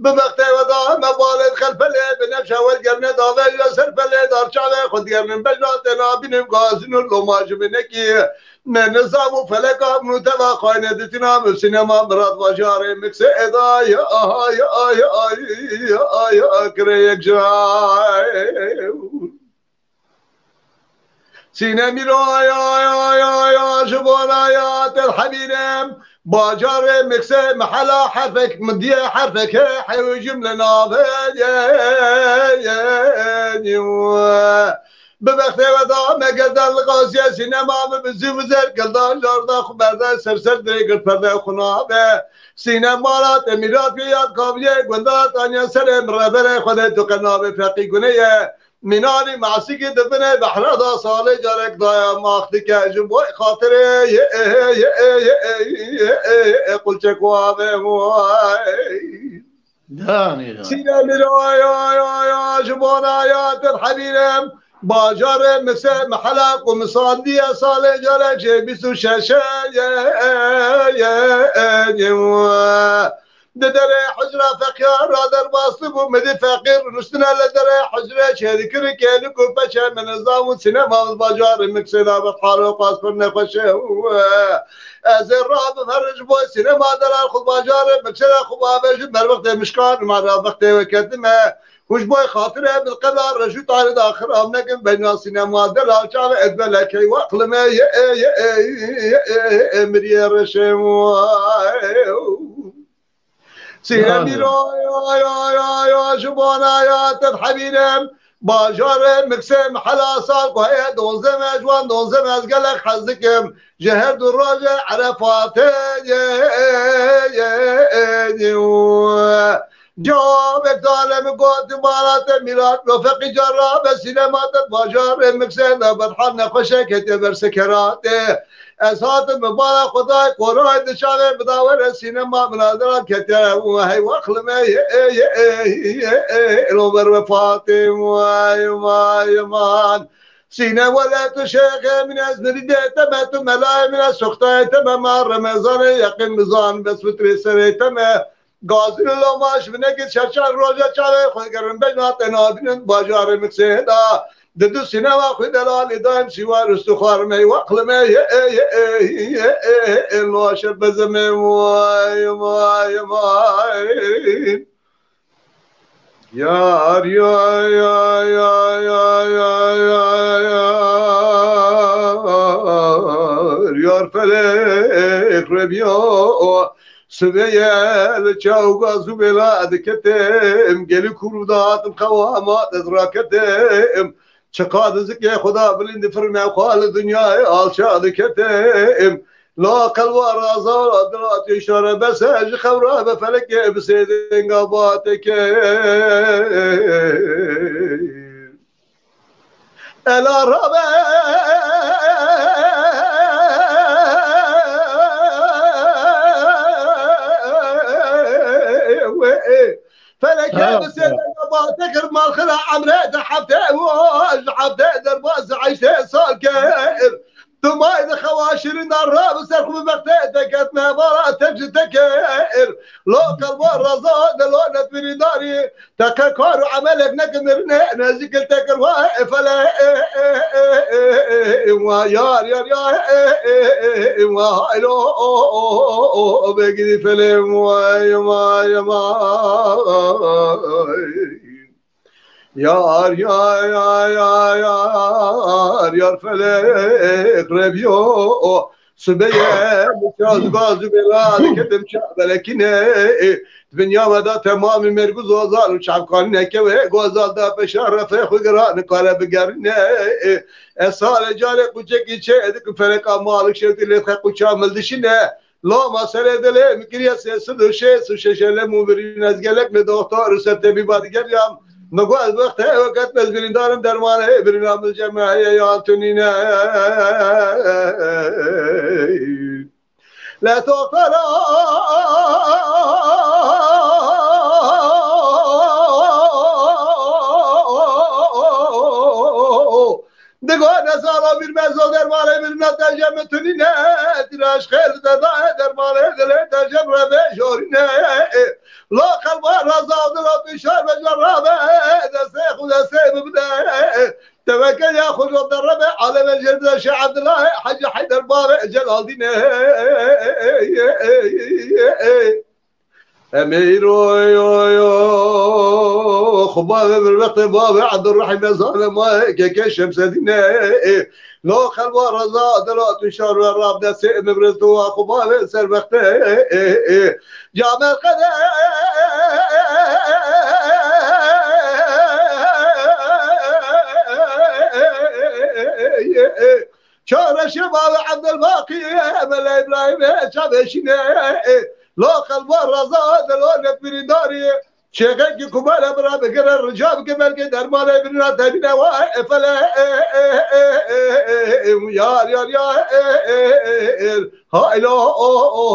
Bi bextê we da me balê dixel pelê, bi nefşa we digerne dave ya ser pelê, dar çavê xwe digernin bejna tê nabînim gazin û loma ji binekî. Me nizam û feleka min û teva xayne ditina min sînema Mirat bajarê Miksê eda ya aha ya ya ya ya ya kirê yek ji Sîne mîro ya ya ya ya ji bona ya te hemîne bajarê Miksê mehela herfek min diye herfek he hew cimle navê ye ye ye ye bi bextê we da me geldan li qaziye sînema min bi zî vizer geldan jarda xwe berdan ser ser dirê gir perde xwe nabe sînemara te mîrat yad kaviye gunda tanya serê min reberê xwe de tu qe navê feqî gune ye. Mînanî masîkî di binê behra da salê carek daya max dike ji bo xatirê yê yê yê yê yê yê yê qulçek û avê Danî da. Sîne mîra ya ya ya ji bona ya te hemîne bajarê Mise mehela ku misandiye salê carek jê bîst û şeş yê yê yê Di derê hicra feqîra derbas dibû, min dî feqîr rûniştine li derê hicrê çêdikir kêlik û peçe min nizam û sînema li bajarê Miksê de bi hal û qas pir nexweş e. Ez ê rabim her ji bo sînema delal xwe bajarê Miksê de xwe bavêjim ber wextê mişkan û me ra wextê we ketime. Û ji bo xatirê min qeda reş û tarî de xiram nekin beyna sînema delal çavê ez belekey weqlime ye e ye e ye e e miriyê reşê. Sîne mîro ya ya ya ya ji bona ya te hemîne bajarê Miksê mehela sal ku heye donze me ji wan donze me ez gelek hez dikim ji her du rojê Erefatê ye ye ye ye Cavek dale min got mala te mîrat lo feqî cara be sînema te bajarê Miksê de bedhal nexweşe ketiye ber sekeratê. Ez hatim bi bala Xwedayê Koray di çavê bidawere sînema min a dira kete û hey wexlime ye ye ye ye lo ber wefatê vay vay man. Sîne wele tu şêxê min ez mirîdê te me tu melayê min ez soxtayê te me ma Remezanê yeqîn bizan bes fitrê serê te me. Gazî li loma ji binekê çerçar roja çavê xwe gerin bejna te nabînin bajarê Miksê da. Di du sînema xwe delalî dayim sîwar û stûxar me waqlime ye ye ye ye ye loşe bezime vay vay vay. Yar ya ya ya ya ya ya ya yar felek rebiyo. Sibê ye li çaw gaz û bêla diketim, gelî kûr û dahatim qewama ez raketim. Çiqa di zikê Xweda bilind difirme xwe li dinyayê alça diketim. La qelwa raza dila tê şare bese ji xewra be felekê bi sê denga bateke. Ela rabe feleke bi sê denga bate kir mal xira emre de hefte û ji hefte derbas eşte sal kir. Tu may di xewa şirîn de rabi ser xwe bextê te ketme bala tek ji te kir. Lo qelba raza de lo netbirîdarî. Te qe kar û emelek nekin mirine, nezîkil te kir wa e fele e e e e e e wa yar yar ya e e e e e wa haylo o o o o begirî felê vay vay vay. Yar yar yar yar yar yar felek rebiyo. Sibeye çaz gaz û bela diketim çav belekîne. Dinya me da temamî mêrg û zozal û çavkanîne keve gozal da peşa refê xwe giran kare bigerîne. Ez salê carê quçekî çê dikim feleka malik şewtî lê xe quça mildişîne. Loma serê dilê min kiriye sê sed û şêst û şeş elem û birîn ez gelek li doxtor û ser tebîba digeriyam. Min got ez wextê ew ket ez birîndarim dermanê birîna min cem heye yan tu nîne. Le doxtora Digo ne sala bir mezo dermanê birîna te cem tu nîne. Tiraş xêr de da dermanê dilê te cem rebe jorîne. La qelba raza Xaldîne. Emîro yo yo, xubavê bir vextê bavê Ebdurrahîm e, zane ma keke Şemsedîne. Lo xelwa reza dela tu şar ve rab de sê mevriz tu wa xubavê ser vextê. Camer qede. Çareşê bavê Ebdelbaqî, Mela Îbrahîmê çavêşîne. Lo xelwa reza delo ne birîndarî. Çêxekî ku mala bira bigire, rica bike belkê dermanê birîna tevîne wa efele. Yar, yar, yar. Haylo, o, o,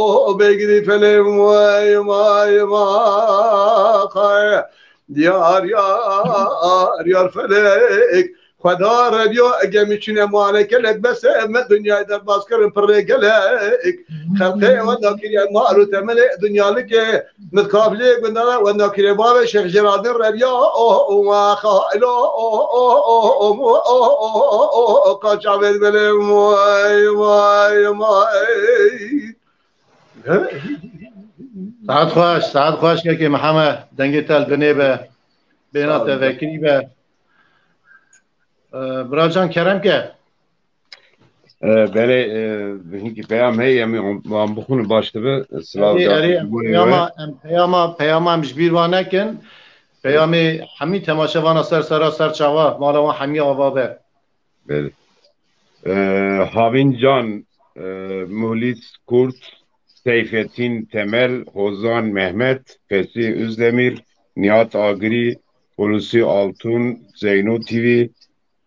o, o, beygirî felê, vay, vay, vay. Yar, yar, yar felek. Xwedar ev ya gemî çine mane kelek bes e, me dinyayê derbas kirin pirrê gelek. Xelqê wenda kiriye mal û temelê dinyalike, mit kaflê gundana wenda kiriye bavê Şêx Jeladin reviya, o, o, wa, xa, elo, o, o, o, o, o, o, o, o, o, ka çavê belê, vay, vay, vay. Saet xweş, saet xweş kekê Mihemed, dengê te li dinê be, bêhna te vekirî be. Ee, Biracan kerem ke. Ee, belê, e, hinkî peyam heye, em wan bixwînin baş dibe. Silav Erê, da erê, em ji bo peyama, wê. Em peyama, peyama em ji bîr va nekin. Peyamê hemî temaşevana ser sera ser çava, mala wan hemî ava be. Belê. Ee, Havîn Can, e, Muhlîs Kurt, Seyfettin Temel, Hozan Mehmet, Fesî Özdemir, Nihat Agirî, Hulusi Altun, Zeyno T V,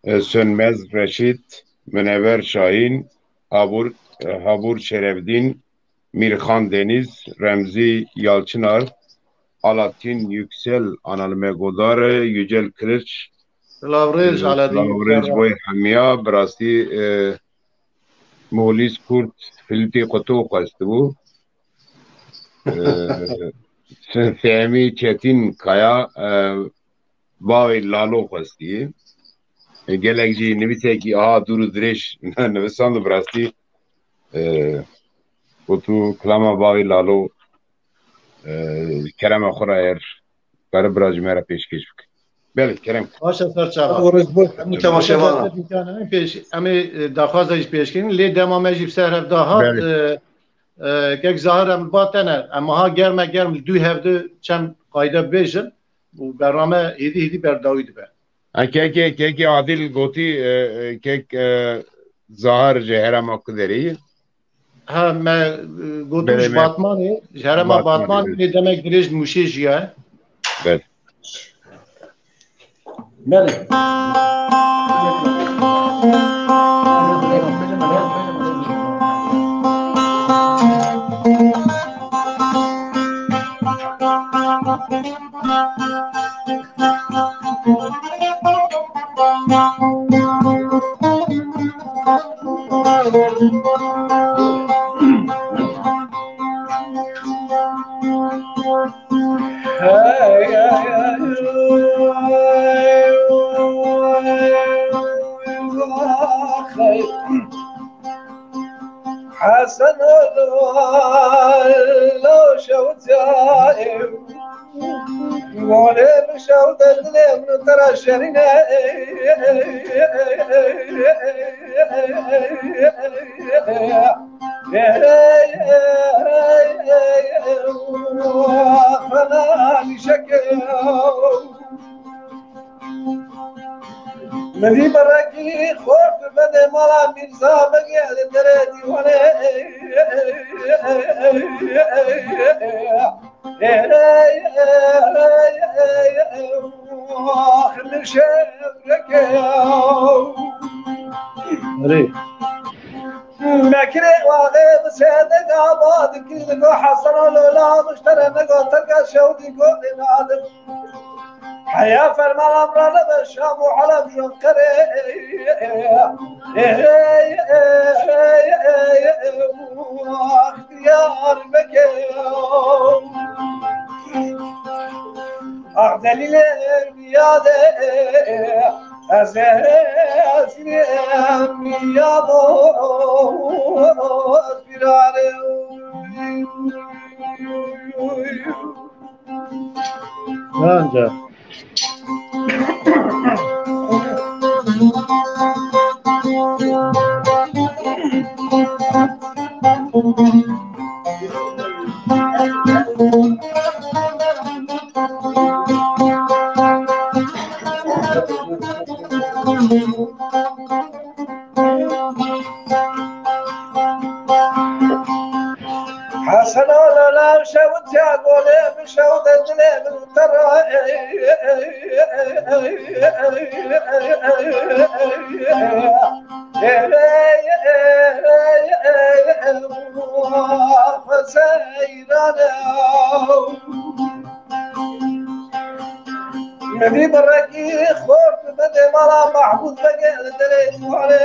e, Sönmez Reşit, Münevver Şahin, Habur, e, Habur Şerefdin, Mirxan Deniz, Remzi Yalçınar, Alatin Yüksel, Analime Godare, Yücel Kılıç, Silav rêj, e, Aladîn. Silav rêj boy hemiya, bi rastî, e, Molis Kurt, Filîpî Quto xwestibû. E, Fehmî Çetin Kaya, e, Bavê Lalo xwestî. E, gelek jî nivîsekî aha dûr û dirêj nivisand û bi rastî, e, got û kilama Bavê Lalo, e, kerema xwe re eger kare bira ji me re pêşkêş bike. Belê, kerem. Baş e, ser çava. Sağ ol, rêz bol. Hemû temaşevanan. Em pêş, em ê, e, daxwaza jî pêşkirîn, lê dema me jî bi ser hev da hat, belê, e, e, kek Zahir em li ba te ne. Em aha germe germ li dû hevdu çend qayde bibêjin û bername hêdî hêdî berdawî dibe. Ha, kekê, kekê Adil gotî, e, e, kek, e, Zahar ji herêma Kuderê ye. Ha, me, e, gotin ji Batmanê, ji herêma Batmanê, Batmanê, belê, lê demek dirêj li Mûşê jiyaye. Belê. Belê. Hesen oğlu lo şewtayım. Golê min şew de dilê min tera şerîne. Felan şekew. Min dî berekî xort bede mala Mîrza Begê li derê dîwanê. Erê. Mekirê waxê bi sêde gava dikir, go Hesena Lola miştere, me go terka şewdî go ênadim. Heya fermana Emre be Şam û Heleb ji Enqerê. Diyarbekir. Ah delîlê miyade, ez ezrê miyabo. Anca. Hesen ala lav şewitya golê min şewde dilê min tera. Min vî birekî xort bide mala Mahmûd Begê li derê dîwarê.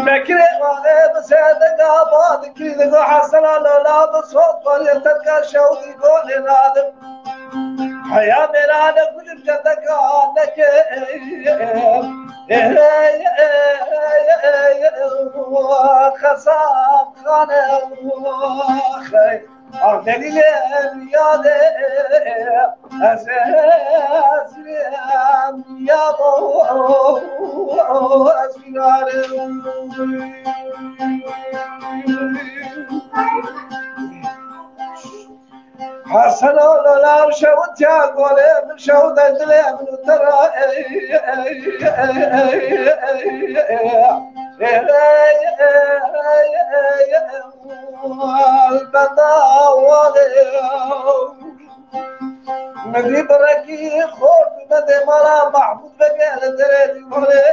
Bekirê wale bi sedeka ba dikî digo hesela lola bi sot barê tedka şewdî golê nadim. Heya mêrane gulüm cedeka neke. Xesab xane. Ax delîlê yade ez, ez yabo ez bînarim. Hesena lala şewitya golê min şewde dilê min tera. Benda wale. Min vî birekî xort bide mala Mahmûd Begê li derê dîwarê.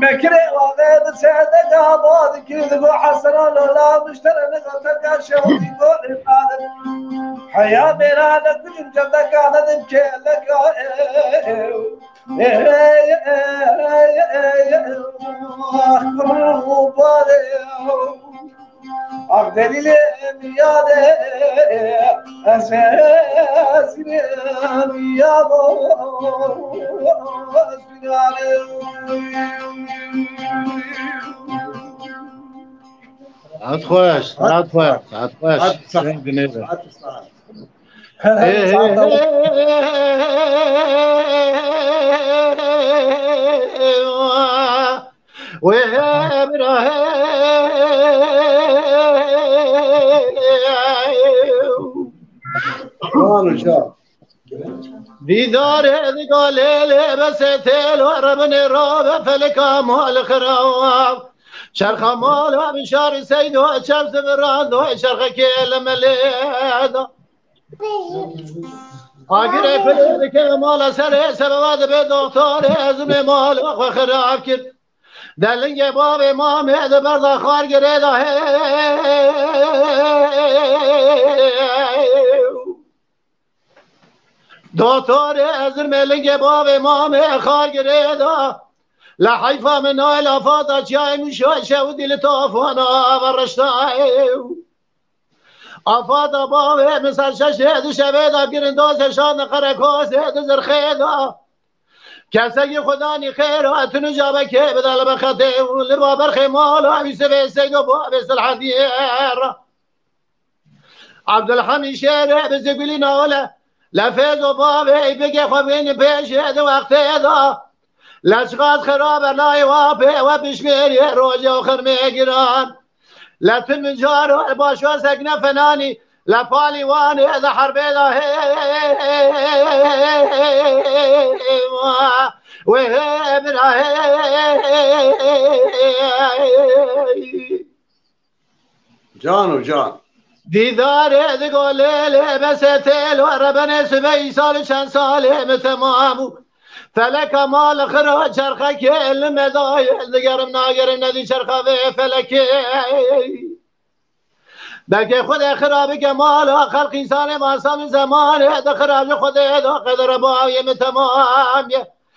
Bekirê wave bi sedeka ba dikir digo hesena lola miştere nika teka şewdî golê nadim. Heya mêrane gulüm cedeka nedim kêleka ew. Ax delîlê miyade ez, ez yabo. Saet xweş, saet xweş, saet xweş. Saet xweş. Sen dinêre. Saet xweş. He, he, he, he, he, he, he, he, he, he. Wê bira he. Wan hocam. Dîdarê diga lêlê bese têlo rebinê rabe felika mal xiraw. Çerxa mala bişar seydo çerx zivirando çerxekê li melê da. Agirê kulê dike mala serê sebeba dibe doktorê ezimê mala xwe xirab kir. Delingê bavê mamê di berda xar girê da he. Doktorê ezir me lingê bavê mamê xar girê da. La heyfa min nayê la fata çiyayê min şaşe û dî li tafana ve reştayê. Afata bavê min ser şeşê di şevê de girin dozê şan di qerekosê di zirxê de. Kesekî xudanî xêr e, tu nijabekê bide li bexetê û li baberxê mala Yusufê Seydo bavê Silhediyê re. Abdulhamî şêrê bi zigulî nale, lefêzo bavê bigê xwe bînî pêşê di wextê de. Leşqas xirabe nayê wa pê we bişmêrê rojê û xirmê giran. Letin min caro e başo sekne fenanî, le palî wan e de herbê de hê, wê hê bira hê. Can û can. Dîdarê digo lê lê bese têlo rebenê sibey sal çend salê mi temam bû. Feleka mal xira çerxekê li me dayê digerim nagerim nedî çerxa vê felekê. Belkê Xwedê xira bike mala xelq însanê masan û zemanê di xira ji Xwedê da qedere bavê min temam ye.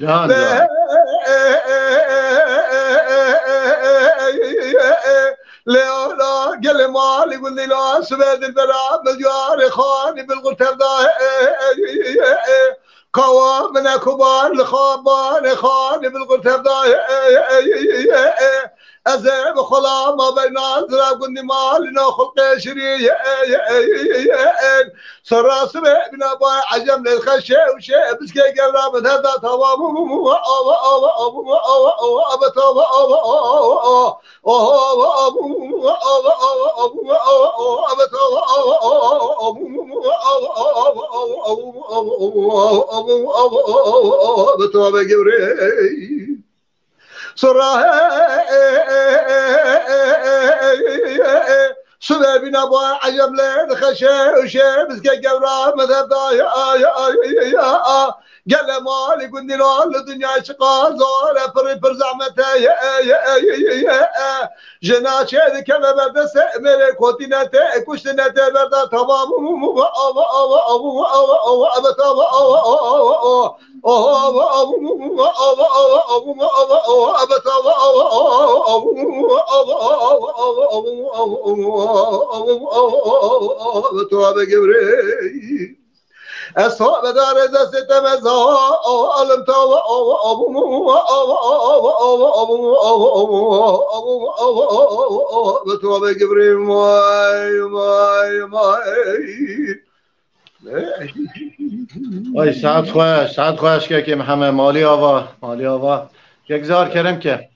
Can, can. Lê ala gelê malî gundî la sibê dilbera, milyarê xanî bilgul tevda. Kawa min e kubar li xabanê xanî bilgul tevda. Ez ê bi xwela ma beyna zira gundî malî na xulqê şirî. Serra sibê bîna bay ecem lê xeşê û şê biskê gevra min hevda tava. Sura sibê bîna ba ecem lê dixeşe û şê bizke gevra min hevda. Gele malî gundî la li dinyayê çiqas zor e, pirî pir zehmet e. Jina çê dikeve ber destê mêrê kotîne tê, kuştine tê berda tamam. Ez tawbe dare destê te me zalim tawbe tawbe gibrî may may may. Ay saet xweş, saet xweş kekê Mihemed, malî ava, malî ava. Kek Zar kerem ke.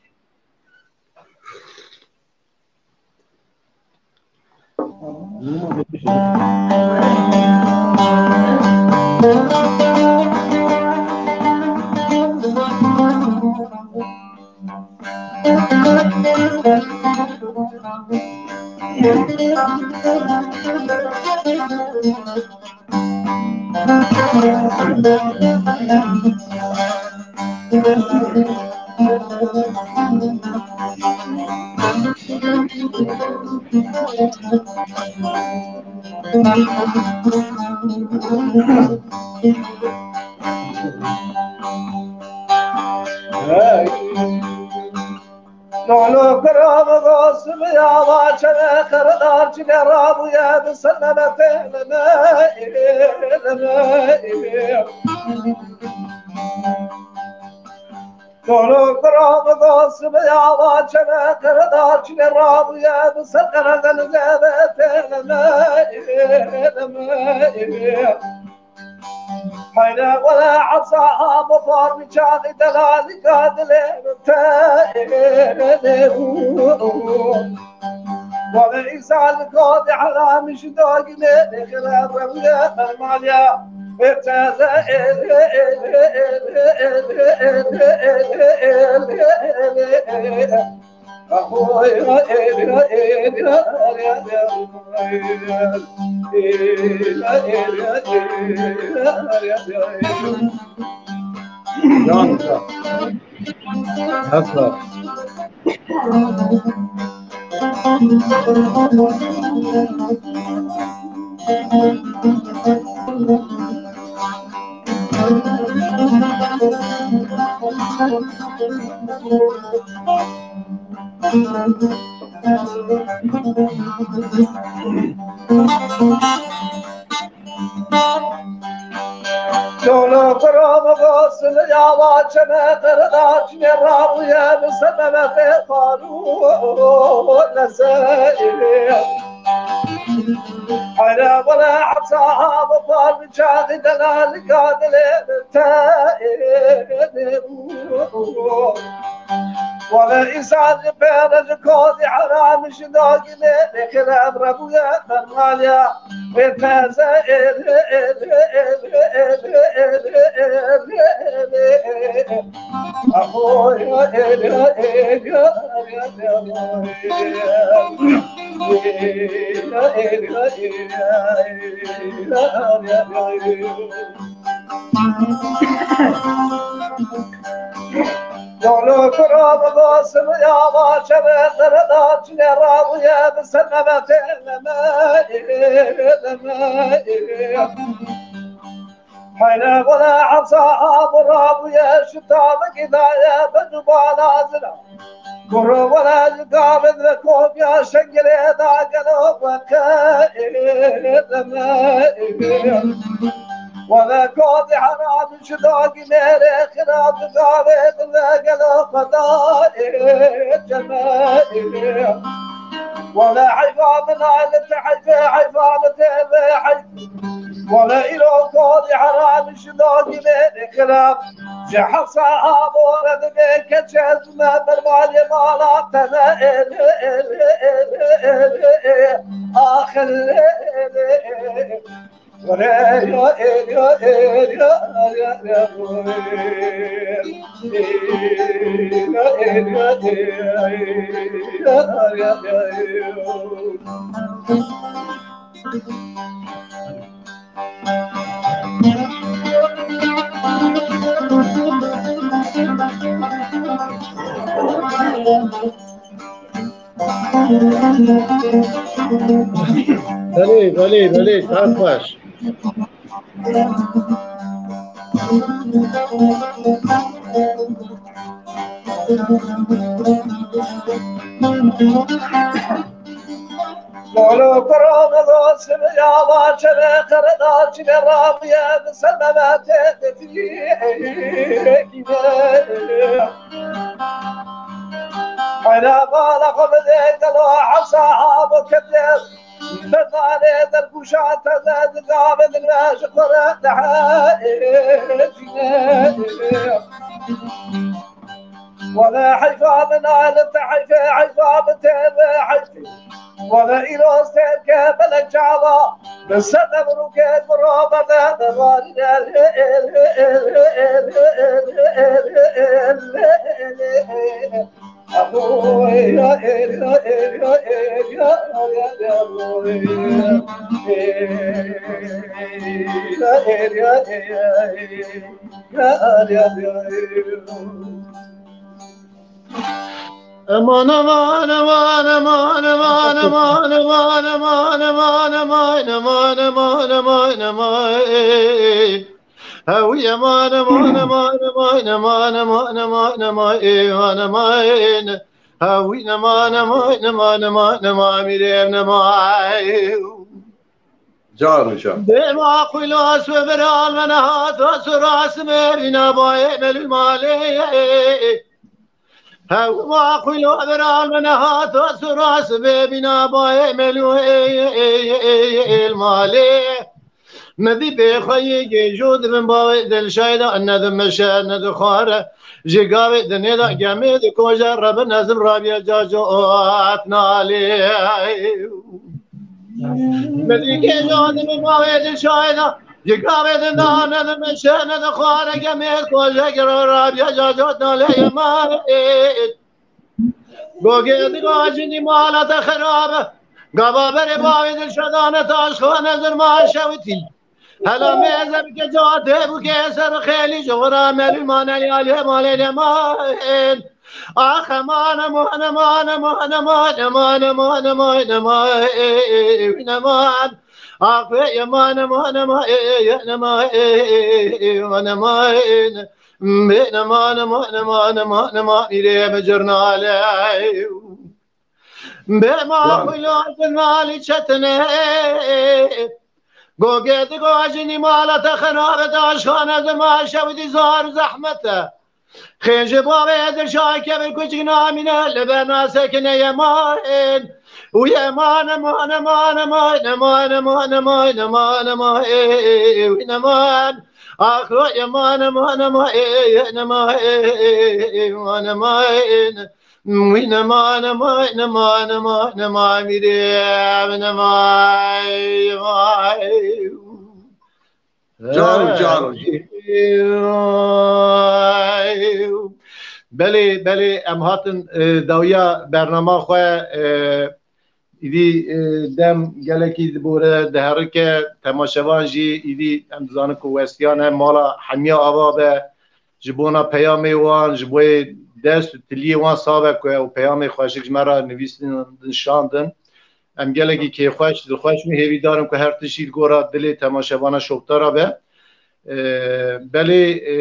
Lolo kira bi gosim ya va çene qeredar çile rabûye bi ser nebe têleme, leme. Lolo kira bi gosim ya va çene qeredar çile rabûye bi ser qere denize be têleme, leme. Hayra wala asa ha mafar bi çaxi delali ka dilê min te. Wala îsal kodi heram ji dogî me xira rewle fermaliya. Taze Can, can. Asla. Çolo kuro mi gosin ya va çene qirda çine rawiye bi sememe te faru lezeri. Hayra wala asa ha bi far bi çaxi delalika dilê te. Wala îsan ji pêre ji kodî heram ji dagî lê lê xirab rebûye fermaniya. Wê teze êl, êl, êl, êl, êl, êl, êl, êl, êl. Ahoy, êl, êl, êl, êl, êl. Yolu kuro bi gosim ya va çeve qirda çine rawiye bi ser nebe têleme, leme. Hayra wala asa ha bi rawiye şitavik îdaye bi dubala zira. Kuro wala ji gavin ve kopya şengilê da gelo weke leme. Wala kodî heram ji dagî mêrê xirab gavê dile gelo xweda ceme. Wala heyfa min alet heyfe heyfa min têve heyf. Wala îro kodî heram ji dagî mêrê xirab. Ji hesa abore dibê keçe zime berbalê mala te ne êl, êl, êl, êl, êl, axir êl, êl. Belê, belê, belê, saet xweş. Bolo kurana dosim ya va çere kırda çile rabiye selmeme tedfik. Hayra bala kobede gelo ashabu kebde. Bedale der kuşa teze gabe dilme şukura daha. Wele heyfa min alete heyfe heyfa min teve heyfe. Wele îroz terke belek çava. Min ser de birûke biro berde derwarî der. Aman, aman, aman, aman. Hewî aman, aman, aman, aman, aman. Hewî aman, aman, aman, aman, aman, aman, aman, aman, aman, aman. Hewî aman, aman, aman, aman, aman, mirê nema. Caro ca. Dema xulos ve viral me nehat, suras me bîna bayê melûl malê. Hewma xulo viral me nehat, suras me bîna bayê melûl malê. Me dî bê xwe yê gêjo dibin bavê dilşayda, ne dimeşe, ne dixware. Ji gavê dinê de gemê dikoje, rebin ezim rabiye caco ot nalê. Me dî gêjo dibin bavê dilşayda, ji gavê dinda ne dimeşe, ne dixware, gemê dikoje, gero rabiye caco ot nalê yema. Gogê digo cinî mala te xerabe. Gava berê bavê dilşadane taşxane zirma şewitî. Hela mêze bike cewatê bûke ser xêlî ji xwe ra melûl mane lê alê malê lêmayên. Ax eman eman eman eman eman eman eman eman eman eman. Ax wê eman eman eman eman eman. Bê nema, nema, nema, nema, nema, nema, îrê me cernale. Bê ma xuyla cernalî çetine. Gogê digo cinî mala te xerabe, daşxane dima şewdî zor zehmete. Xêje bavê dirşa kevir kuçik namîne, li ber nasekine yeman. Û yeman, eman, eman, eman, eman, eman, eman, eman, eman, ê, ê, ê, wî neman. Ax, yeman, eman, eman, ê, ê, ê, neman, ê, ê, ê, ê, eman, eman. Wî neman, eman, eman, eman, eman, mîrê, ev neman, eman. Caro, caro. Belê, belê, em hatin, e, dawiya bernama xwe, e, îdî, e, dem gelekî dibore, diherike, temaşevan jî îdî em dizanin ku westiyan e, mala hemiya ava be, ji bona peyamê wan, ji bo dest û tiliyê wan sax be ku ew peyamê xweşik ji me re nivîsînin, şandin. Em gelekî kêfxweş, dilxweş in, hêvîdar in ku her tişt jî li gora dilê temaşevana şoptara be. E, belê, e,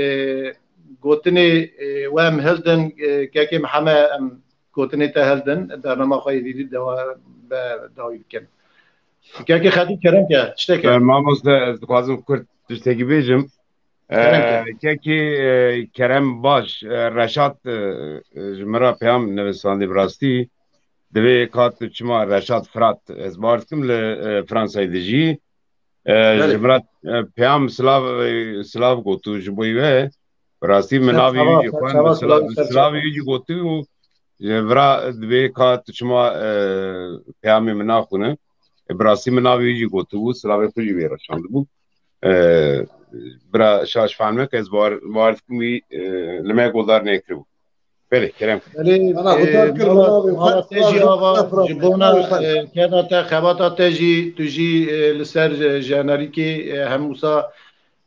gotinê, e, we em hildin, e, kekê Miheme, em gotinê te hildin, bernama xwe êdî dewa-, be dawî bikin. Kekê Xetîb kerem ke, tiştek e. Mamoste, ez dixwazim kurt tiştekî bêjim. Kerem ke. E, kekê, e, Kerem Baş, e, Reşat, e, e, ji min re peyam nivîsandî bi rastî. Divê ka tu çima Reşat Firat, ez bawer dikim li, e, Fransayê dijî. E, Belê. Ji min re, e, peyam silav, e, silav gotu ji bo wê. Bi rastî min navê wî jî xwend, silav, silavê wî jî gotu û ji vira divê ka tu çima, e, peyamê min naxwîne. E, bi rastî min navê wî jî gotu û silavê xwe jî wê re şandibû. E, bira şaş fehme ke ez bawer, bawer dikim wî, e, li me guhdar nekiribû. Belê, kerem. Belê, Ana, e, guhdar kir, mala, mala te jî ava, ji bona, e, keda te, xebata te jî, tu jî, e, li ser, e, jenerîkê, e, hem wisa,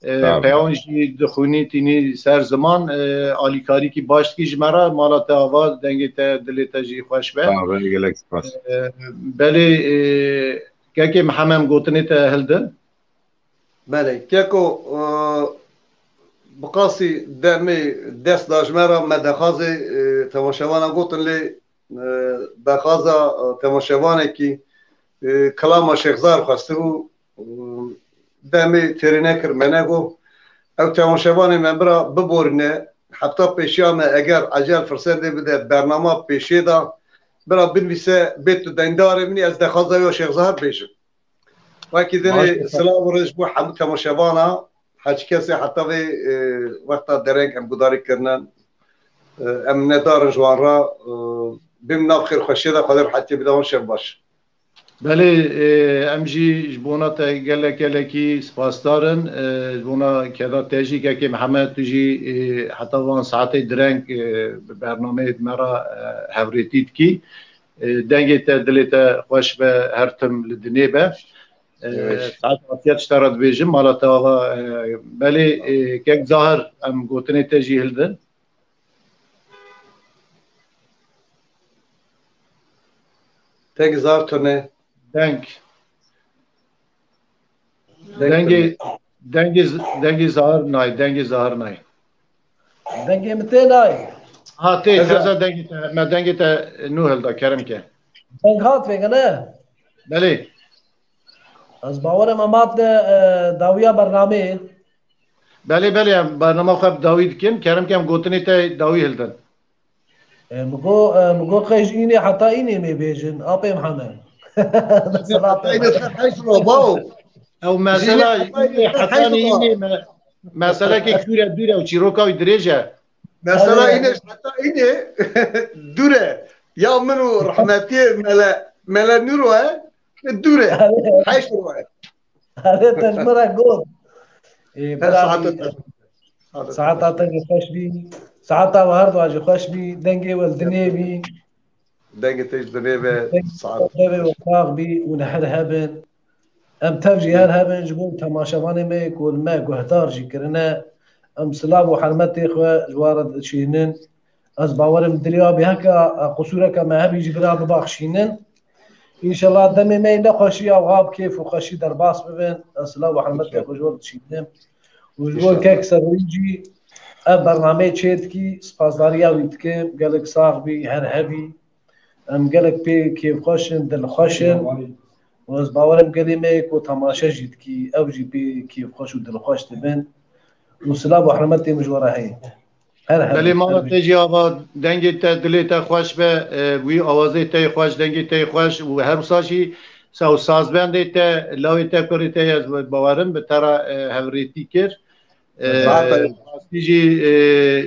e, peyan jî dixwînî, tînî ser ziman, e, alîkarîkî baş dikî ji me re, mala te ava, dengê te, dilê te jî xweş be. Sağ ol, gelek spas. E, belê, e, kekê Mihemed, em gotinê te hildin. Belê, keko, e, bi qasî demê dest da ji me re, me dexazê, e, temaşevana gotin lê, e, dexaza, e, temaşevanekî e, kilama Şêx Zahir xwestibû, e, demê têrê nekir, me negot. Ew temaşevanê me bira biborîne, hefta pêşiya me eger ecel firsetê bide bernama pêşê de, bira binivîse, bê tu deyndarê min î, ez dexwaza ya Şêx Zahir bêjim. Wekî dinê silav û rêz ji bo hemû temaşevana, her çi kesê heta vê, e, wexta dereng em gudarî kirine, e, em minnetdar in ji wan re, e, bim nav xêrxweşiyê de, Xwedê rehetiyê bide wan, şev baş. Belê, e, em jî ji bona te gelek gelekî spasdar in. E, ji bona keda te jî, kekê Mihemed, tu jî, e, heta van saetê direng, e, bi bernameyê me re, e, hevrêtî dikî. E, dengê te, dilê te xweş be, her tim li dinê be. E, saet afiyet ji te re dibêjim, mala te ava, e, belê, e, kek Zahir, em gotinê te jî hildin. Tek zar tune. Deng. Deng Dengê, tune. dengê, z- dengê zahir nayê, dengê zahir nayê. Dengê min tê nayê. Ha, tê, Eza- teze dengê te, me dengê te nû hilda, kerem ke. Deng hat vêge ne? Belê. Ez bawerim em hatine, e, dawiya bernameyê. Belê, belê, em bernama xwe bi dawî dikin. Kerem ke em gotinê te dawî hildin. E, mi go, e, mi go qey ji înê heta înê mê bêjin, apê Mihemed. Mesela Heta înê ser heşt ro, bawo. Ew mesela Jî heta înê înê heta heşt ro. înê me, meselekê kûr e, dûr e û çîroka wî dirêj e. Mesela Belê. înê heta înê dûr e. Ya min û rehmetiyê Mele, Mele Nûro e, dûr e. Belê. Heşt ro e. Erê, te ji min re got. Ê, Her bira saeta wî, te. Saeta te jî xweş bî. Saeta we her duwa jî xweş bî. Dengê we li dinê bî. Dengê te ji dinê ve. Dengê saet. Te ve we sax bî û li her hebin. Em tev jî her hebin ji bo temaşevanê me ku li me guhdar jî kirine. Em silav û hermetê xwe ji wan re dişînin. Ez bawerim dilê abî heke, e, qusûreke me hebî jî bira bibaxşînin. Înşellah demê me yê nexweşî ya wiha bi kêf û xweşî derbas bibin. Ez silav û hurmetê xwe ji we dişînim. Û ji bo Înşellah. kek Serwîn jî ev bernameyê çêdikî, spasdariya wî dikim. Gelek sax bî, her hebî. Em gelek pê kêfxweş in, dilxweş in. Û ez bawerim gelê me yê ku temaşe jî dikî, ew jî pê kêfxweş û dilxweş dibin. Û silav û hurmetê min ji we re heye. Her hebin, Belê, mala her te jî ava, dengê te, dilê te xweş be, e, wî awazê te yê xweş, dengê te yê xweş û her wisa jî sa-, û sazbendê te, lawê te, kurê te, ez bawerim bi te re, e, hevrêtî kir. E, Zaten. rastî jî, e,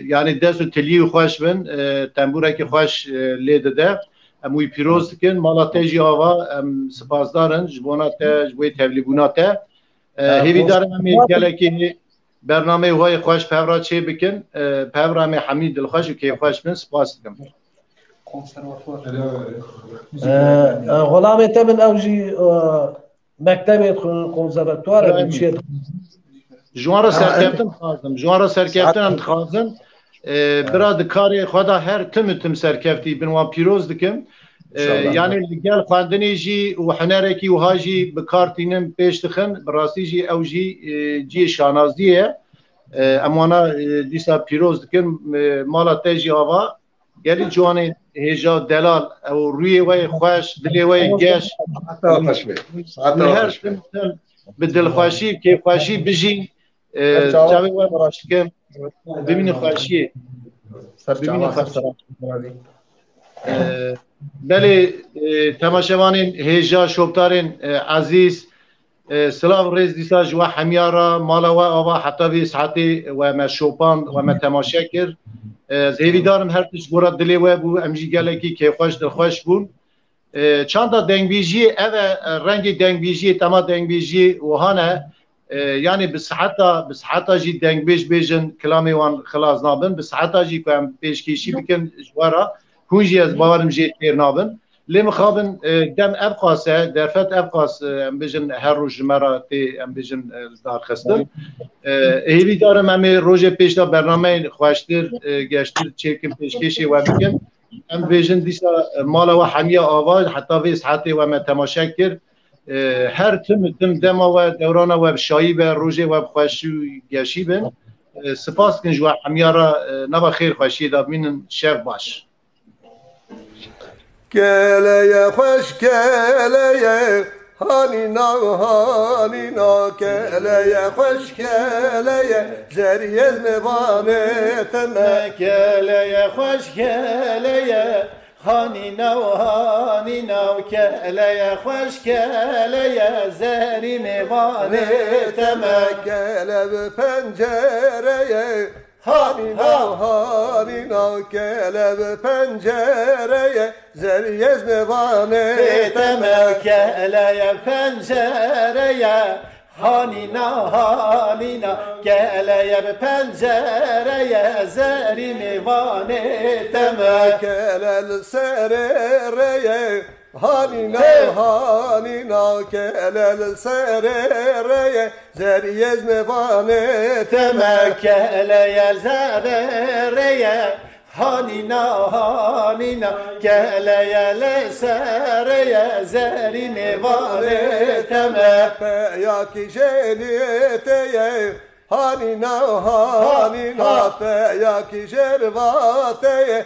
yanî dest û tiliyî xweş bin, e, tembûrekî xweş, e, lê dide. Em wî pîroz dikin, mala te jî ava, em spasdar in ji bona te, ji bo tevlîbûna te. E, Ha, hêvîdar in em ê gelekî bernameyê wayê xweş pevra çê bikin. E, pevra em ê hemî dilxweş û kêfxweş bin. Spas dikim. Konservatuvar. E, e, xulamê te bin ew jî, e, mektebê dixwin, konservatuvar e, Bravo. çiyê dixwin. Ji wan re Ha, serkeftin dixwazim. Ji wan re serkeftin em dixwazim. E, bira di karê xwe de her tim û tim serkeftî bin wan pîroz dikim. E, İnşallah. yanî li gel xwendinê jî û hunerekî wiha jî bi kar tînin pêş dixin. Bi rastî jî ew jî, e, cihê şanaziyê ye. E, em wana, e, dîsa pîroz dikin. E, mala te jî ava. Gelî ciwanê hêja delal. Ew rûyê we yê xweş, dilê we yê geş. Saeta xweş be. Saeta Li her xweş be. tim tim bi dilxweşî, kêfxweşî bijîn. E, Ser çawa çavê we baş dikim. Bimînin xweşiyê. Ser Bimînin çawa xweşiyê. ser çawa. E, belê, e, temaşevanên hêja, şopdarên, e, ezîz, e, silav rêz dîsa ji we hemiya re, mala we ava heta vê saetê we me şopand, we me temaşe kir. E, ez hêvîdar im her tişt gora dilê we bû, em jî gelekî kêfxweş, dilxweş bûn. E, çanda dengbêjiyê ev e, e, rengê dengbêjiyê, tema dengbêjiyê wiha ne. E, yanî bi siheta, bi siheta jî dengbêj bêjin, kilamê wan xilas nabin. Bi siheta jî ku em pêşkêşî bikin ji we re, hûn jî ez bawerim jê têr nabin. Lê mixabin, e, dem ev qas e, derfet ev qas, e, em bêjin her roj ji me re tê, em bêjin, e, darxistin. E, hêvîdar im em ê rojê pêş de bernameyên xweştir, e, geştir çêkin, pêşkêşê we bikin. Em bêjin dîsa, e, mala we hemiya ava, heta vê saetê we me temaşe kir. E, her tim û tim dema we, dewrana we bi şayî be, rojê we bi xweşî û geşî bin. E, spas dikin ji we hemiya re, e, nava xêr xweşiyê de bimînin, şev baş. Keleye xweş keleye, hanîna hanîna, keleye xweş keleye, zeriyê mêvanê te me. Keleye xweş keleye, hanîna hanîna, keleye xweş keleye, zerî mêvanê te me. Kele bi pencereye, hanîna hanîna, kele bi pencereye, zeriyê mêvanê te me. Keleye pencereye, hanîna hanîna, keleye bi pencereye, zerî mêvanê te me. Kele li serê reye, hanîna hanîna, kele li serê reye, zeriyê mêvanê te me. Keleye li serê reye, hanîna hanîna, keleye li serê ye, zerî mêvanê te me. Peya kîjanê te ye, hanîna hanîna, peya kîjanê te ye,